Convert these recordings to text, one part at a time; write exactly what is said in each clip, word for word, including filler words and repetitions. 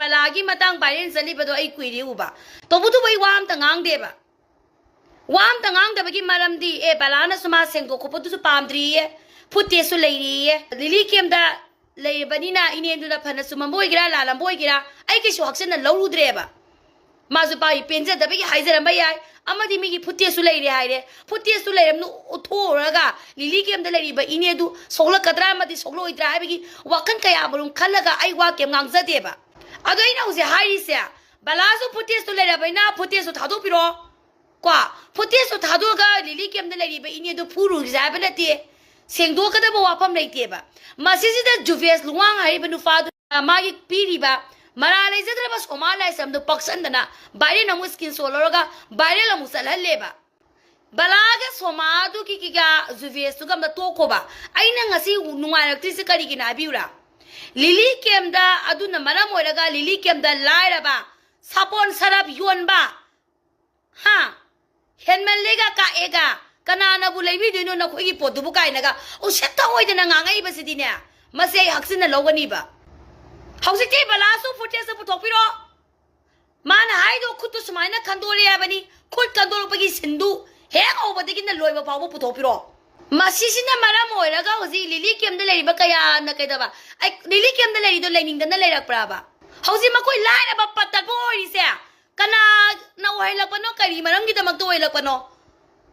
ꯕꯂꯥꯒꯤ ꯃꯇꯥꯡ ꯚꯥꯏꯔꯦꯜ ꯆꯠꯂꯤꯕꯗꯣ ꯑꯩ ꯀꯨꯏꯔꯦ ꯎꯕ꯫ ꯇꯧꯕꯇꯕꯨ ꯑꯩ ꯋꯥ ꯑꯝꯇ ꯉꯥꯡꯗꯦꯕ꯫ ꯋꯥ ꯑꯝꯇ ꯉꯥꯡꯗꯕꯒꯤ ꯃꯔꯝꯗꯤ, ꯑꯦ, ꯕꯂꯥꯅꯁꯨ ꯃꯥ ꯁꯦꯡꯗꯣꯛ ꯈꯣꯠꯄꯗꯨꯁꯨ ꯄꯥꯝꯗ꯭ꯔꯤꯌꯦ, ꯐꯨꯇꯦꯖꯁꯨ ꯂꯩꯔꯤꯌꯦ꯫ ꯂꯤꯂꯤ ꯀꯦꯝꯗ ꯂꯩꯔꯕꯅꯤꯅ ꯏꯅꯦꯗꯨꯅ ꯐꯅ ꯆꯨꯝꯃꯝꯕ ꯑꯣꯏꯒꯦꯔꯥ, ꯂꯥꯜꯂꯝꯕ ꯑꯣꯏꯒꯦꯔꯥ, ꯑꯩ ꯀꯩꯁꯨ ꯍꯛꯆꯟꯅ ꯂꯧꯔꯨꯗ꯭ꯔꯦꯕ꯫ ꯃꯥꯁꯨ ꯄꯥꯏ ꯄꯦꯟꯖꯗꯕꯒꯤ ꯍꯥꯏꯖꯔꯝꯕ ꯌꯥꯏ, ꯑꯃꯗꯤ ꯃꯤꯒꯤ ꯐꯨꯇꯦꯖꯁꯨ ꯂꯩꯔꯦ ꯍꯥꯏꯔꯦ꯫ ꯐꯨꯇꯦꯖꯇꯨ ꯂꯩꯔꯝꯅ ꯎꯠꯊꯣꯛꯎꯔꯒ ꯂꯤꯂꯤ ꯀꯦꯝꯗ ꯂꯩꯔꯤꯕ ꯏꯅꯦꯗꯨ ꯁꯣꯛꯂꯛꯀꯗ꯭ꯔꯥ ꯑꯃꯗꯤ ꯁꯣꯛꯂꯛꯑꯣꯏꯗ꯭ꯔꯥ ꯍꯥꯏꯕꯒꯤ ꯋꯥꯈꯜ ꯀꯌꯥ ꯑꯃꯔꯣꯝ ꯈꯜꯂꯒ ꯑꯩ ꯋꯥ ꯀꯩꯝ ꯉꯥꯡꯖꯗꯦꯕ꯫ ꯑꯗꯣ ꯑꯩꯅ ꯍꯧꯖꯤꯛ ꯍꯥꯏꯔꯤꯁꯦ, ꯕꯂꯥꯁꯨ ꯐꯨꯇꯦꯖꯇꯨ ꯂꯩꯔꯕꯅꯤꯅ ꯐꯨꯇꯦꯖꯇꯨ ꯊꯥꯗꯣꯛꯄꯤꯔꯣ꯫ ꯀꯣ, ꯐꯨꯇꯦꯖꯇꯨ ꯊꯥꯗꯣꯛꯑꯒ ꯂꯤꯂꯤ ꯀꯦꯝꯗ ꯂꯩꯔꯤꯕ ꯏꯅꯦꯗꯨ ꯐꯨꯔꯨꯁꯦ ꯍꯥꯏꯕ ꯅꯠꯇꯦ꯫ ꯁꯦꯡꯗꯣꯛꯀꯗꯕ ꯋꯥꯐꯝ ꯂꯩꯇꯦꯕ꯫ ꯃꯁꯤꯁꯤꯗ ꯖꯨꯕꯦꯁ ꯂꯨꯋꯥꯡ ꯍꯥꯏꯔꯤꯕ ꯅꯨꯄꯥꯗꯨ ꯃꯥꯒꯤ ꯄꯤꯔꯤꯕ ꯃꯔꯥ ꯂꯩꯖꯗ꯭ꯔꯕ ꯁꯣꯃꯥ ꯂꯥꯏꯁ꯭ꯔꯝꯗꯨ ꯄꯛꯁꯟꯗꯅ ꯚꯥꯏꯔꯦꯜ ꯑꯃꯨꯛ ꯁ꯭ꯀꯔꯤꯟꯁꯣꯠ ꯂꯧꯔꯒ ꯚꯥꯏꯔꯦꯜ ꯑꯃꯨꯛ ꯆꯠꯍꯜꯂꯦꯕ꯫ ꯕꯂꯥꯒ ꯁꯣꯃꯥꯗꯨꯒꯤ ꯀꯤꯒ ꯖꯨꯕꯦꯁꯇꯨꯒ ꯑꯝꯇ ꯇꯣꯛꯈꯣꯕ꯫ ꯑꯩꯅ ꯉꯁꯤ ꯅꯨꯡꯉꯥꯏꯔꯛꯇ꯭ꯔꯤꯁꯦ ꯀꯔꯤꯒꯤꯅꯣ ꯍꯥꯏꯕꯤꯌꯨꯔꯥ? ꯂꯤꯂꯤ ꯀꯦꯝꯗ ꯑꯗꯨꯅ ꯃꯔꯝ ꯑꯣꯏꯔꯒ ꯂꯤꯂꯤ ꯀꯦꯝꯗ ꯂꯥꯏꯔꯕ, ꯁꯥꯄꯣꯟ ꯁꯔꯞ ꯌꯣꯟꯕ, ꯍꯥ? ꯍꯦꯟꯃꯜꯂꯦꯒ ꯀꯛꯑꯦꯒ, ꯀꯅꯥꯅꯕꯨ ꯂꯩꯕꯤꯗꯣꯏꯅꯣ ꯅꯈꯣꯏꯒꯤ ꯄꯣꯠꯇꯨꯕꯨ ꯀꯥꯏꯅꯒ ꯎꯁꯤꯠ ꯊꯑꯣꯏꯗꯅ ꯉꯥꯡꯉꯛꯏꯕꯁꯤꯗꯤꯅꯦ, ꯃꯁꯤ ꯑꯩ ꯍꯛꯆꯤꯟꯅ ꯂꯧꯒꯅꯤꯕ꯫ ꯍꯧꯖꯤꯛꯇꯤ ꯕꯂꯥꯁꯨ ꯐꯨꯇꯦꯖꯇ ꯄꯨꯊꯣꯛꯄꯤꯔꯣ꯫ ꯃꯥꯅ ꯍꯥꯏꯗꯣ ꯈꯨꯠꯇꯨ ꯁꯨꯃꯥꯏꯅ ꯈꯟꯗꯣꯔꯦ ꯍꯥꯏꯕꯅꯤ, ꯈꯨꯠ ꯈꯟꯗꯣꯔꯛꯄꯒꯤ ꯁꯤꯟꯗꯨ ꯍꯦꯛ ꯍꯧꯕꯗꯒꯤꯅ ꯂꯣꯏꯕ ꯐꯥꯎꯕ ꯄꯨꯊꯣꯛꯄꯤꯔꯣ꯫ ꯃꯁꯤꯁꯤꯅ ꯃꯔꯝ ꯑꯣꯏꯔꯒ ꯍꯧꯖꯤꯛ ꯂꯤꯂꯤ ꯀꯦꯝꯗ ꯂꯩꯔꯤꯕ ꯀꯌꯥꯅ ꯀꯩꯗꯧꯕ? ꯑꯩ, ꯂꯤꯂꯤ ꯀꯦꯝꯗ ꯂꯩꯔꯤꯗꯣ ꯂꯩꯅꯤꯡꯗꯅ ꯂꯩꯔꯛꯄ꯭ꯔꯥꯕ? ꯍꯧꯖꯤꯛ ꯃꯈꯣꯏ ꯂꯥꯏꯔꯕ ꯄꯠꯇꯠꯄ ꯑꯣꯏꯔꯤꯁꯦ ꯀꯅꯥꯅ ꯑꯣꯏꯍꯜꯂꯛꯄꯅꯣ? ꯀꯔꯤ ꯃꯔꯝꯒꯤꯗꯃꯛꯇ ꯑꯣꯏꯍꯜꯂꯛꯄꯅꯣ?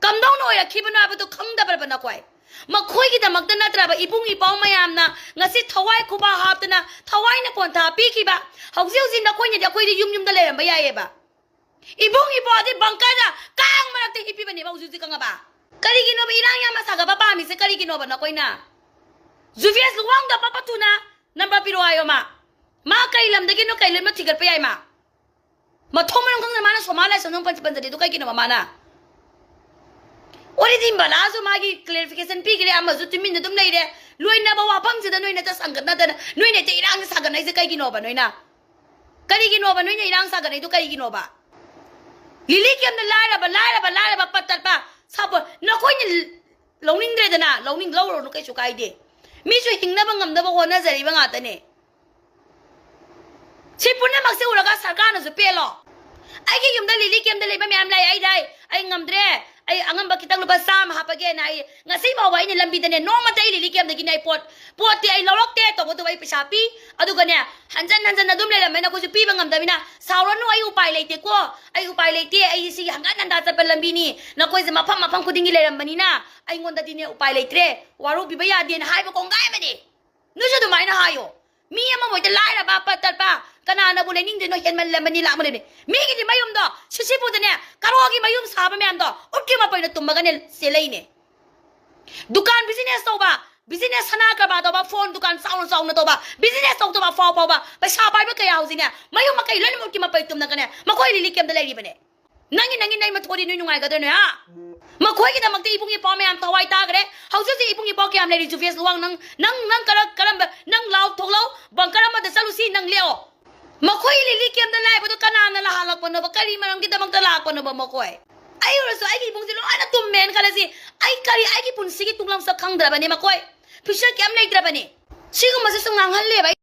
ꯀꯝꯗꯧꯅ ꯑꯣꯏꯔꯛꯈꯤꯕꯅꯣ ꯍꯥꯏꯕꯗꯨ ꯈꯪꯗꯕ꯭ꯔꯕ ꯅꯈꯣꯏ? ꯃꯈꯣꯏꯒꯤꯗꯃꯛꯇ ꯅꯠꯇ꯭ꯔꯕ ꯏꯕꯨꯡ ꯏꯄꯥꯎ ꯃꯌꯥꯝꯅ ꯉꯁꯤ ꯊꯋꯥꯏ ꯈꯨꯕꯥꯛ ꯍꯥꯞꯇꯅ ꯊꯋꯥꯏꯅ ꯄꯣꯟꯊꯥ ꯄꯤꯈꯤꯕ? ꯍꯧꯖꯤꯛ ꯍꯧꯖꯤꯛ ꯅꯈꯣꯏꯅꯗꯤ ꯑꯩꯈꯣꯏꯗꯤ ꯌꯨꯝ ꯌꯨꯝꯗ ꯂꯩꯔꯝꯕ ꯌꯥꯏꯌꯦꯕ꯫ ꯏꯕꯨꯡ ꯏꯄ꯭ꯋꯥꯗꯤ ꯕꯪꯀꯔꯗ ꯀꯥꯡ ꯃꯔꯛꯇ ꯍꯤꯞꯄꯤꯕꯅꯦꯕ ꯍꯧꯖꯤꯛ ꯍꯧꯖꯤꯛ ꯈꯪꯉꯕ? ꯀꯔꯤꯒꯤꯅꯣꯕ ꯏꯔꯥꯡ ꯌꯥꯝꯅ ꯁꯥꯒꯠꯄ ꯄꯥꯝꯃꯤꯁꯦ? ꯀꯔꯤꯒꯤꯅꯣꯕ ꯅꯈꯣꯏꯅ? ꯖꯨꯕꯦꯁ ꯂꯨꯋꯥꯡꯗ ꯄꯞꯄ ꯊꯨꯅ ꯅꯝꯕꯔ ꯄꯤꯔꯛꯑꯣ ꯍꯥꯏꯌꯣ ꯃꯥ꯫ ꯃꯥ ꯀꯔꯤ ꯂꯝꯗꯒꯤꯅꯣ ꯀꯔꯤ ꯂꯝꯅꯣ ꯊꯤꯒꯠꯄ ꯌꯥꯏ ꯃꯥ꯫ ꯃꯊꯣꯡ ꯃꯔꯝ ꯈꯪꯗꯅ ꯃꯥꯅ ꯁꯣꯃꯥ ꯂꯥꯏꯁ꯭ꯔꯝ ꯄꯟ ꯄꯟꯖꯜꯂꯤꯗꯣ ꯀꯩꯒꯤꯅꯣꯕ ꯃꯥꯅ? ꯑꯣꯔꯤꯗꯤ ꯕꯂꯥꯁꯨ ꯃꯥꯒꯤ ꯀ꯭ꯂꯦꯔꯤꯐꯤꯀꯦꯁꯟ ꯄꯤꯈ꯭ꯔꯦ, ꯑꯃꯁꯨ ꯇꯨꯃꯤꯟꯅ ꯑꯗꯨꯝ ꯂꯩꯔꯦ꯫ ꯂꯣꯏꯅꯕ ꯋꯥꯐꯝꯁꯤꯗ ꯅꯣꯏꯅ ꯍꯦꯛꯇ ꯁꯪꯒꯠꯅꯗꯅ ꯅꯣꯏꯅ ꯍꯦꯛꯇ ꯏꯔꯥꯡꯁꯦ ꯁꯥꯒꯠꯅꯩꯁꯦ ꯀꯩꯒꯤꯅꯣꯕ ꯅꯣꯏꯅ? ꯀꯔꯤꯒꯤꯅꯣꯕ ꯅꯣꯏꯅ ꯏꯔꯥꯡ ꯁꯥꯒꯠꯅꯩꯗꯣ ꯀꯔꯤꯒꯤꯅꯣꯕ? ꯂꯤꯂꯤ ꯀꯦꯝꯅ ꯂꯥꯏꯔꯕ, ꯂꯥꯏꯔꯕ, ꯂꯥꯏꯔꯕ ꯄꯠ ꯇꯠꯄ ꯁꯥꯄꯣꯟ ꯅꯈꯣꯏꯅ ꯂꯧꯅꯤꯡꯗ꯭ꯔꯦꯗꯅ, ꯂꯧꯅꯤꯡ ꯂꯧꯔꯨꯔꯅꯨ ꯀꯩꯁꯨ ꯀꯥꯏꯗꯦ꯫ ꯃꯤꯁꯨ ꯍꯤꯡꯅꯕ ꯉꯝꯅꯕ ꯍꯣꯠꯅꯖꯔꯤꯕ ꯉꯥꯛꯇꯅꯦ꯫ ꯁꯤ ꯄꯨꯝꯅꯃꯛꯁꯦ ꯎꯔꯒ ꯁꯔꯀꯥꯔꯅꯁꯨ ꯄꯦꯜꯂꯣ꯫ ꯑꯩꯒꯤ ꯌꯨꯝꯗ ꯂꯤꯂꯤ ꯀꯦꯝꯗ ꯂꯩꯕ ꯃꯌꯥꯝ ꯂꯩ꯫ ꯑꯩꯗ ꯑꯩ, ꯑꯩ ꯉꯝꯗ꯭ꯔꯦ, ꯑꯩ ꯑꯉꯝꯕ ꯈꯤꯇꯪ ꯂꯨꯄꯥ ꯆꯥꯝꯃ ꯍꯥꯞꯄꯒꯦꯅ ꯑꯩ ꯉꯁꯤ ꯐꯥꯎꯕ ꯑꯩꯅ ꯂꯝꯕꯤꯗꯅꯦ ꯅꯣꯡꯃꯇ ꯑꯩ ꯂꯤꯂꯤ ꯀꯦꯝꯗꯒꯤꯅꯦ ꯑꯩ ꯄꯣꯠ ꯄꯣꯠꯇꯤ ꯑꯩ ꯂꯧꯔꯛꯇꯦ꯫ ꯇꯧꯕꯇꯕꯨ ꯑꯩ ꯄꯩꯁꯥ ꯄꯤ꯫ ꯑꯗꯨꯒꯅꯦ ꯍꯟꯖꯟ ꯍꯟꯖꯟ ꯑꯗꯨꯝ ꯂꯩꯔꯝꯃꯦ꯫ ꯅꯈꯣꯏꯁꯨ ꯄꯤꯕ ꯉꯝꯗꯕꯅꯤꯅ ꯁꯥꯎꯔꯅꯨ꯫ ꯑꯩ ꯎꯄꯥꯏ ꯂꯩꯇꯦꯀꯣ꯫ ꯑꯩ ꯎꯄꯥꯏ ꯂꯩꯇꯦ꯫ ꯑꯩ ꯁꯤꯒꯤ ꯍꯪꯒꯠ ꯍꯟꯗꯥ ꯆꯠꯄ ꯂꯝꯕꯤꯅꯤ꯫ ꯅꯈꯣꯏꯁꯦ ꯃꯐꯝ ꯃꯐꯝ ꯈꯨꯗꯤꯡꯒꯤ ꯂꯩꯔꯝꯕꯅꯤꯅ ꯑꯩꯉꯣꯟꯗꯗꯤꯅꯦ ꯎꯄꯥꯏ ꯂꯩꯇ꯭ꯔꯦ꯫ ꯋꯥꯔꯧꯕꯤꯕ ꯌꯥꯗꯦꯅ ꯍꯥꯏꯕ ꯀꯣꯡꯒꯥꯏ ꯑꯃꯅꯤ꯫ ꯅꯣꯏꯁꯨ ꯑꯗꯨꯃꯥꯏꯅ ꯍꯥꯏꯌꯣ꯫ ꯃꯤ ꯑꯃ ꯃꯣꯏꯗ ꯂꯥꯏꯔꯕ ꯄꯠ ꯇꯠꯄ ꯀꯅꯥꯅꯕꯨ ꯂꯩꯅꯤꯡꯗꯣꯏꯅꯣ? ꯍꯦꯟꯃꯜꯂꯝꯃꯅꯤ, ꯂꯥꯛꯃꯜꯂꯅꯤ꯫ ꯃꯤꯒꯤꯗꯤ ꯃꯌꯨꯝꯗꯣ ꯁꯤꯁꯤꯕꯨꯗꯅꯦ ꯀꯔꯣꯒꯤ ꯃꯌꯨꯝ ꯁꯥꯕ ꯃꯌꯥꯝꯗꯣ ꯎꯠꯀꯤ ꯃꯄꯩꯅ ꯇꯨꯝꯃꯒꯅꯦ ꯆꯦꯜꯂꯛꯏꯅꯦ꯫ ꯗꯨꯀꯥꯟ ꯕꯤꯖꯤꯅꯦꯁ ꯇꯧꯕ, ꯕꯤꯖꯤꯅꯦꯁ ꯁꯅꯥ ꯀꯔꯕꯥꯔ ꯇꯧꯕ, ꯐꯣꯟ ꯗꯨꯀꯥꯟ ꯆꯥꯎꯅ ꯆꯥꯎꯅ ꯇꯧꯕ, ꯕꯤꯖꯤꯅꯦꯁ ꯇꯧꯗꯕ ꯑꯐꯥꯎ ꯑꯐꯥꯎꯕ ꯄꯩꯁꯥ ꯄꯥꯏꯕ ꯀꯌꯥ ꯍꯧꯖꯤꯛꯅꯦ ꯃꯌꯨꯝ ꯃꯀꯩ ꯂꯣꯏꯅꯃꯛ ꯎꯠꯀꯤ ꯃꯄꯩ ꯇꯨꯝꯅꯒꯅꯦ ꯃꯈꯣꯏ ꯂꯤꯂꯤ ꯀꯦꯝꯗ ꯂꯩꯔꯤꯕꯅꯦ꯫ ꯅꯪꯒꯤ ꯅꯪꯒꯤ ꯅꯩ ꯃꯊꯣꯗꯤ ꯅꯣꯏ ꯅꯨꯡꯉꯥꯏꯒꯗꯣꯏꯅꯣ ꯍꯥ? ꯃꯈꯣꯏꯒꯤꯗꯃꯛꯇ ꯏꯕꯨꯡ ꯏꯄ꯭ꯋꯥ ꯃꯌꯥꯝ ꯊꯋꯥꯏ ꯇꯥꯈ꯭ꯔꯦ꯫ ꯍꯧꯖꯤꯛ ꯍꯧꯖꯤꯛ ꯏꯕꯨꯡ ꯏꯄ꯭ꯋꯥ ꯀꯌꯥꯝ ꯂꯩꯔꯤ? ꯖꯨꯐꯦꯁ ꯂꯨꯋꯥꯡ, ꯅꯪ ꯅꯪ ꯅꯪ ꯀꯔꯝ ꯀꯔꯝꯕ ꯅꯪ ꯂꯥꯎ ꯊꯣꯛꯂꯧ, ꯕꯪꯀꯔ ꯑꯃꯗ ꯆꯠꯂꯨꯁꯤ, ꯅꯪ ꯂꯦꯛꯑꯣ꯫ ꯃꯈꯣꯏ ꯂꯤꯂꯤ ꯀꯦꯝꯗ ꯂꯥꯛꯏꯕꯗꯨ ꯀꯅꯥꯅ ꯂꯥꯛꯍꯜꯂꯛꯄꯅꯣꯕ? ꯀꯔꯤ ꯃꯔꯝꯒꯤꯗꯃꯛꯇ ꯂꯥꯛꯄꯅꯣꯕ ꯃꯈꯣꯏ? ꯑꯩ ꯑꯣꯏꯔꯁꯨ ꯑꯩꯒꯤ ꯏꯕꯨꯡꯁꯦ ꯂꯣꯏꯅ ꯇꯨꯝꯃꯦꯅ ꯈꯜꯂꯁꯤ꯫ ꯑꯩ ꯀꯔꯤ, ꯑꯩꯒꯤ ꯄꯨꯟꯁꯤꯒꯤ ꯇꯨꯡꯂꯝꯁꯛ ꯈꯪꯗ꯭ꯔꯕꯅꯤ ꯃꯈꯣꯏ꯫ ꯐ꯭ꯌꯨꯆꯔ ꯀꯩꯝ ꯂꯩꯇ꯭ꯔꯕꯅꯤ꯫ ꯁꯤꯒꯨꯝꯕꯁꯤꯁꯨ ꯉꯥꯡꯍꯜꯂꯦꯕ ꯑꯩ꯫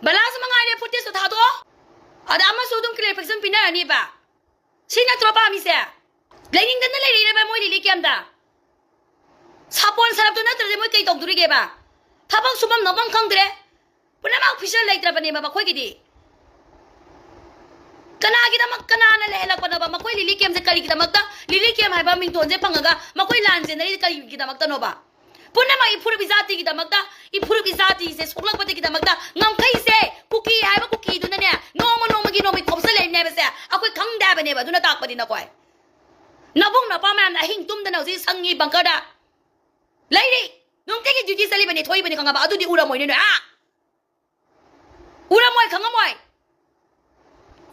ꯕꯂꯥꯁꯨ ꯃꯉꯥꯏꯔꯦ, ꯐꯨꯇꯦꯖꯇꯣ ꯊꯥꯗꯣꯛꯑꯣ꯫ ꯑꯗ ꯑꯃꯁꯨ ꯑꯗꯨꯝ ꯀ꯭ꯂꯦꯔꯤꯐꯤꯀꯦꯁꯟ ꯄꯤꯅꯔꯅꯤꯕ꯫ ꯁꯤ ꯅꯠꯇ꯭ꯔꯣ ꯄꯥꯝꯃꯤꯁꯦ? ꯂꯩꯅꯤꯡꯗꯅ ꯂꯩꯔꯛꯏꯔꯕ ꯃꯣꯏ ꯂꯤꯂꯤ ꯀꯦꯝꯗ? ꯁꯥꯄꯣꯟ ꯁꯔꯞꯇꯨ ꯅꯠꯇ꯭ꯔꯗꯤ ꯃꯣꯏ ꯀꯩ ꯇꯧꯗꯣꯔꯤꯒꯦꯕ? ꯊꯕꯛ ꯁꯨꯐꯝ ꯅꯣꯝꯐꯝ ꯈꯪꯗ꯭ꯔꯦ꯫ ꯄꯨꯝꯅꯃꯛ ꯐꯤꯁꯜ ꯂꯩꯇ꯭ꯔꯕꯅꯦꯕ ꯃꯈꯣꯏꯒꯤꯗꯤ꯫ ꯀꯅꯥꯒꯤꯗꯃꯛ, ꯀꯅꯥꯅ ꯂꯩꯍꯜꯂꯛꯄꯅꯣꯕ? ꯃꯈꯣꯏ ꯂꯤꯂꯤ ꯀꯦꯝꯁꯦ ꯀꯔꯤꯒꯤꯗꯃꯛꯇ, ꯂꯤꯂꯤ ꯀꯦꯝ ꯍꯥꯏꯕ ꯃꯤꯡꯊꯣꯟꯁꯦ ꯐꯪꯉꯒ ꯃꯈꯣꯏ ꯂꯥꯟ ꯆꯦꯟꯅꯔꯤꯁꯦ ꯀꯔꯤꯒꯤꯗꯃꯛꯇꯅꯣꯕ? ꯄꯨꯝꯅꯃꯛ ꯏꯐꯨꯔꯨꯞ ꯏꯖꯥꯇꯤꯒꯤꯗꯃꯛꯇ, ꯏꯐꯨꯔꯨꯞ ꯏꯖꯥꯇꯤꯁꯦ ꯁꯣꯛꯂꯛꯄꯗꯒꯤꯗꯃꯛꯇ ꯉꯝꯈꯩꯁꯦ ꯀꯨꯀꯤ ꯍꯥꯏꯕ ꯀꯨꯀꯤꯗꯨꯅꯅꯦ ꯅꯣꯡꯃ ꯅꯣꯡꯃꯒꯤ ꯅꯣꯡꯃꯒꯤ ꯈꯣꯝꯖꯤꯜꯂꯛꯏꯕꯅꯦꯕꯁꯦ ꯑꯩꯈꯣꯏ ꯈꯪꯗꯦ ꯍꯥꯏꯕꯅꯦꯕ꯫ ꯑꯗꯨꯅ ꯇꯥꯛꯄꯗꯤ ꯅꯈꯣꯏ ꯅꯕꯨꯡ ꯅꯄꯥ ꯃꯌꯥꯝꯅ ꯑꯍꯤꯡ ꯇꯨꯝꯗꯅ ꯍꯧꯖꯤꯛ ꯁꯪꯉꯤ ꯕꯪꯀꯔꯗ ꯂꯩꯔꯤ꯫ ꯅꯨꯡꯇꯤꯒꯤ ꯗ꯭ꯌꯨꯇꯤ ꯆꯠꯂꯤꯕꯅꯤ, ꯊꯣꯛꯏꯕꯅꯤ, ꯈꯪꯉꯕ? ꯑꯗꯨꯗꯤ ꯎꯔꯝꯃꯣꯏꯅꯦ ꯅꯣꯏ꯫ ꯑꯥ! ꯎꯔꯝꯃꯣꯏ, ꯈꯪꯉꯝꯃꯣꯏ꯫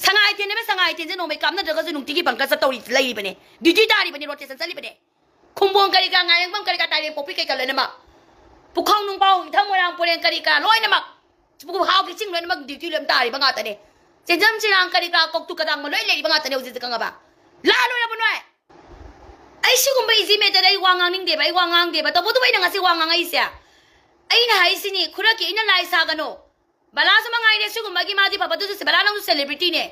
ꯁꯉꯥꯏ ꯊꯦꯟ ꯍꯥꯏꯕ ꯁꯉꯥꯏ ꯊꯦꯟꯁꯦ ꯅꯣꯡꯃꯩ ꯀꯥꯞꯅꯗ꯭ꯔꯒꯁꯨ ꯅꯨꯡꯇꯤꯒꯤ ꯕꯪꯀꯔ ꯆꯠꯇꯧꯔꯤ, ꯂꯩꯔꯤꯕꯅꯤ, ꯗ꯭ꯌꯨꯇꯤ ꯇꯥꯔꯤꯕꯅꯤ, ꯔꯣꯇꯦꯁꯟ ꯆꯠꯂꯤꯕꯅꯤ꯫ ꯈꯨꯝꯕꯣꯡ ꯀꯔꯤ ꯀꯔꯥ, ꯉꯥꯏꯔꯦꯡꯕꯝ ꯀꯔꯤ ꯀꯔꯥ, ꯇꯥꯏꯔꯦꯟ ꯄꯣꯛꯄꯤ ꯀꯩꯀꯥ ꯂꯣꯏꯅꯃꯛ, ꯄꯨꯈꯥꯎ ꯅꯨꯡꯄꯥꯎ, ꯏꯊꯪ ꯃꯣꯏꯔꯥꯡ ꯄꯣꯔꯦꯟ ꯀꯔꯤ ꯀꯔꯥ ꯂꯣꯏꯅꯃꯛ, ꯄꯨꯈꯥꯎ ꯀꯤꯆꯤꯡ ꯂꯣꯏꯅꯃꯛ ꯗ꯭ꯌꯨꯇꯤ ꯂꯣꯏꯅ ꯇꯥꯔꯤꯕ ꯉꯥꯛꯇꯅꯦ꯫ ꯆꯦꯟꯖꯝ ꯆꯦꯔꯥꯡ ꯀꯔꯤ ꯀꯔꯥ, ꯀꯧꯇꯨ ꯀꯗꯥꯡꯕ ꯂꯣꯏ ꯂꯩꯔꯤꯕ ꯉꯥꯛꯇꯅꯦ ꯍꯧꯖꯤꯛꯇꯤ, ꯈꯪꯉꯕ? ꯂꯥꯜꯂꯣꯏꯔꯕ ꯅꯣꯏ? ꯑꯩ ꯁꯤꯒꯨꯝꯕ ꯏꯖꯤ ꯃꯦꯇꯔꯗ ꯑꯩ ꯋꯥ ꯉꯥꯡꯅꯤꯡꯗꯦꯕ, ꯑꯩ ꯋꯥ ꯉꯥꯡꯗꯦꯕ꯫ ꯇꯧꯕꯇꯕꯨ ꯑꯩꯅ ꯉꯁꯤ ꯋꯥ ꯉꯥꯡꯉꯛꯏꯁꯦ, ꯑꯩꯅ ꯍꯥꯏꯁꯤꯅꯤ, ꯈꯨꯔꯛꯀꯤ ꯏꯟꯅ ꯂꯥꯏ ꯁꯥꯒꯅꯨ, ꯕꯂꯥꯁꯨ ꯃꯉꯥꯏꯔꯦ ꯁꯤꯒꯨꯝꯕꯒꯤ, ꯃꯥꯗꯤ ꯐꯕꯗꯨꯁꯨ ꯁꯤ-, ꯕꯂꯥ, ꯅꯪꯁꯨ celebrityꯅꯦ,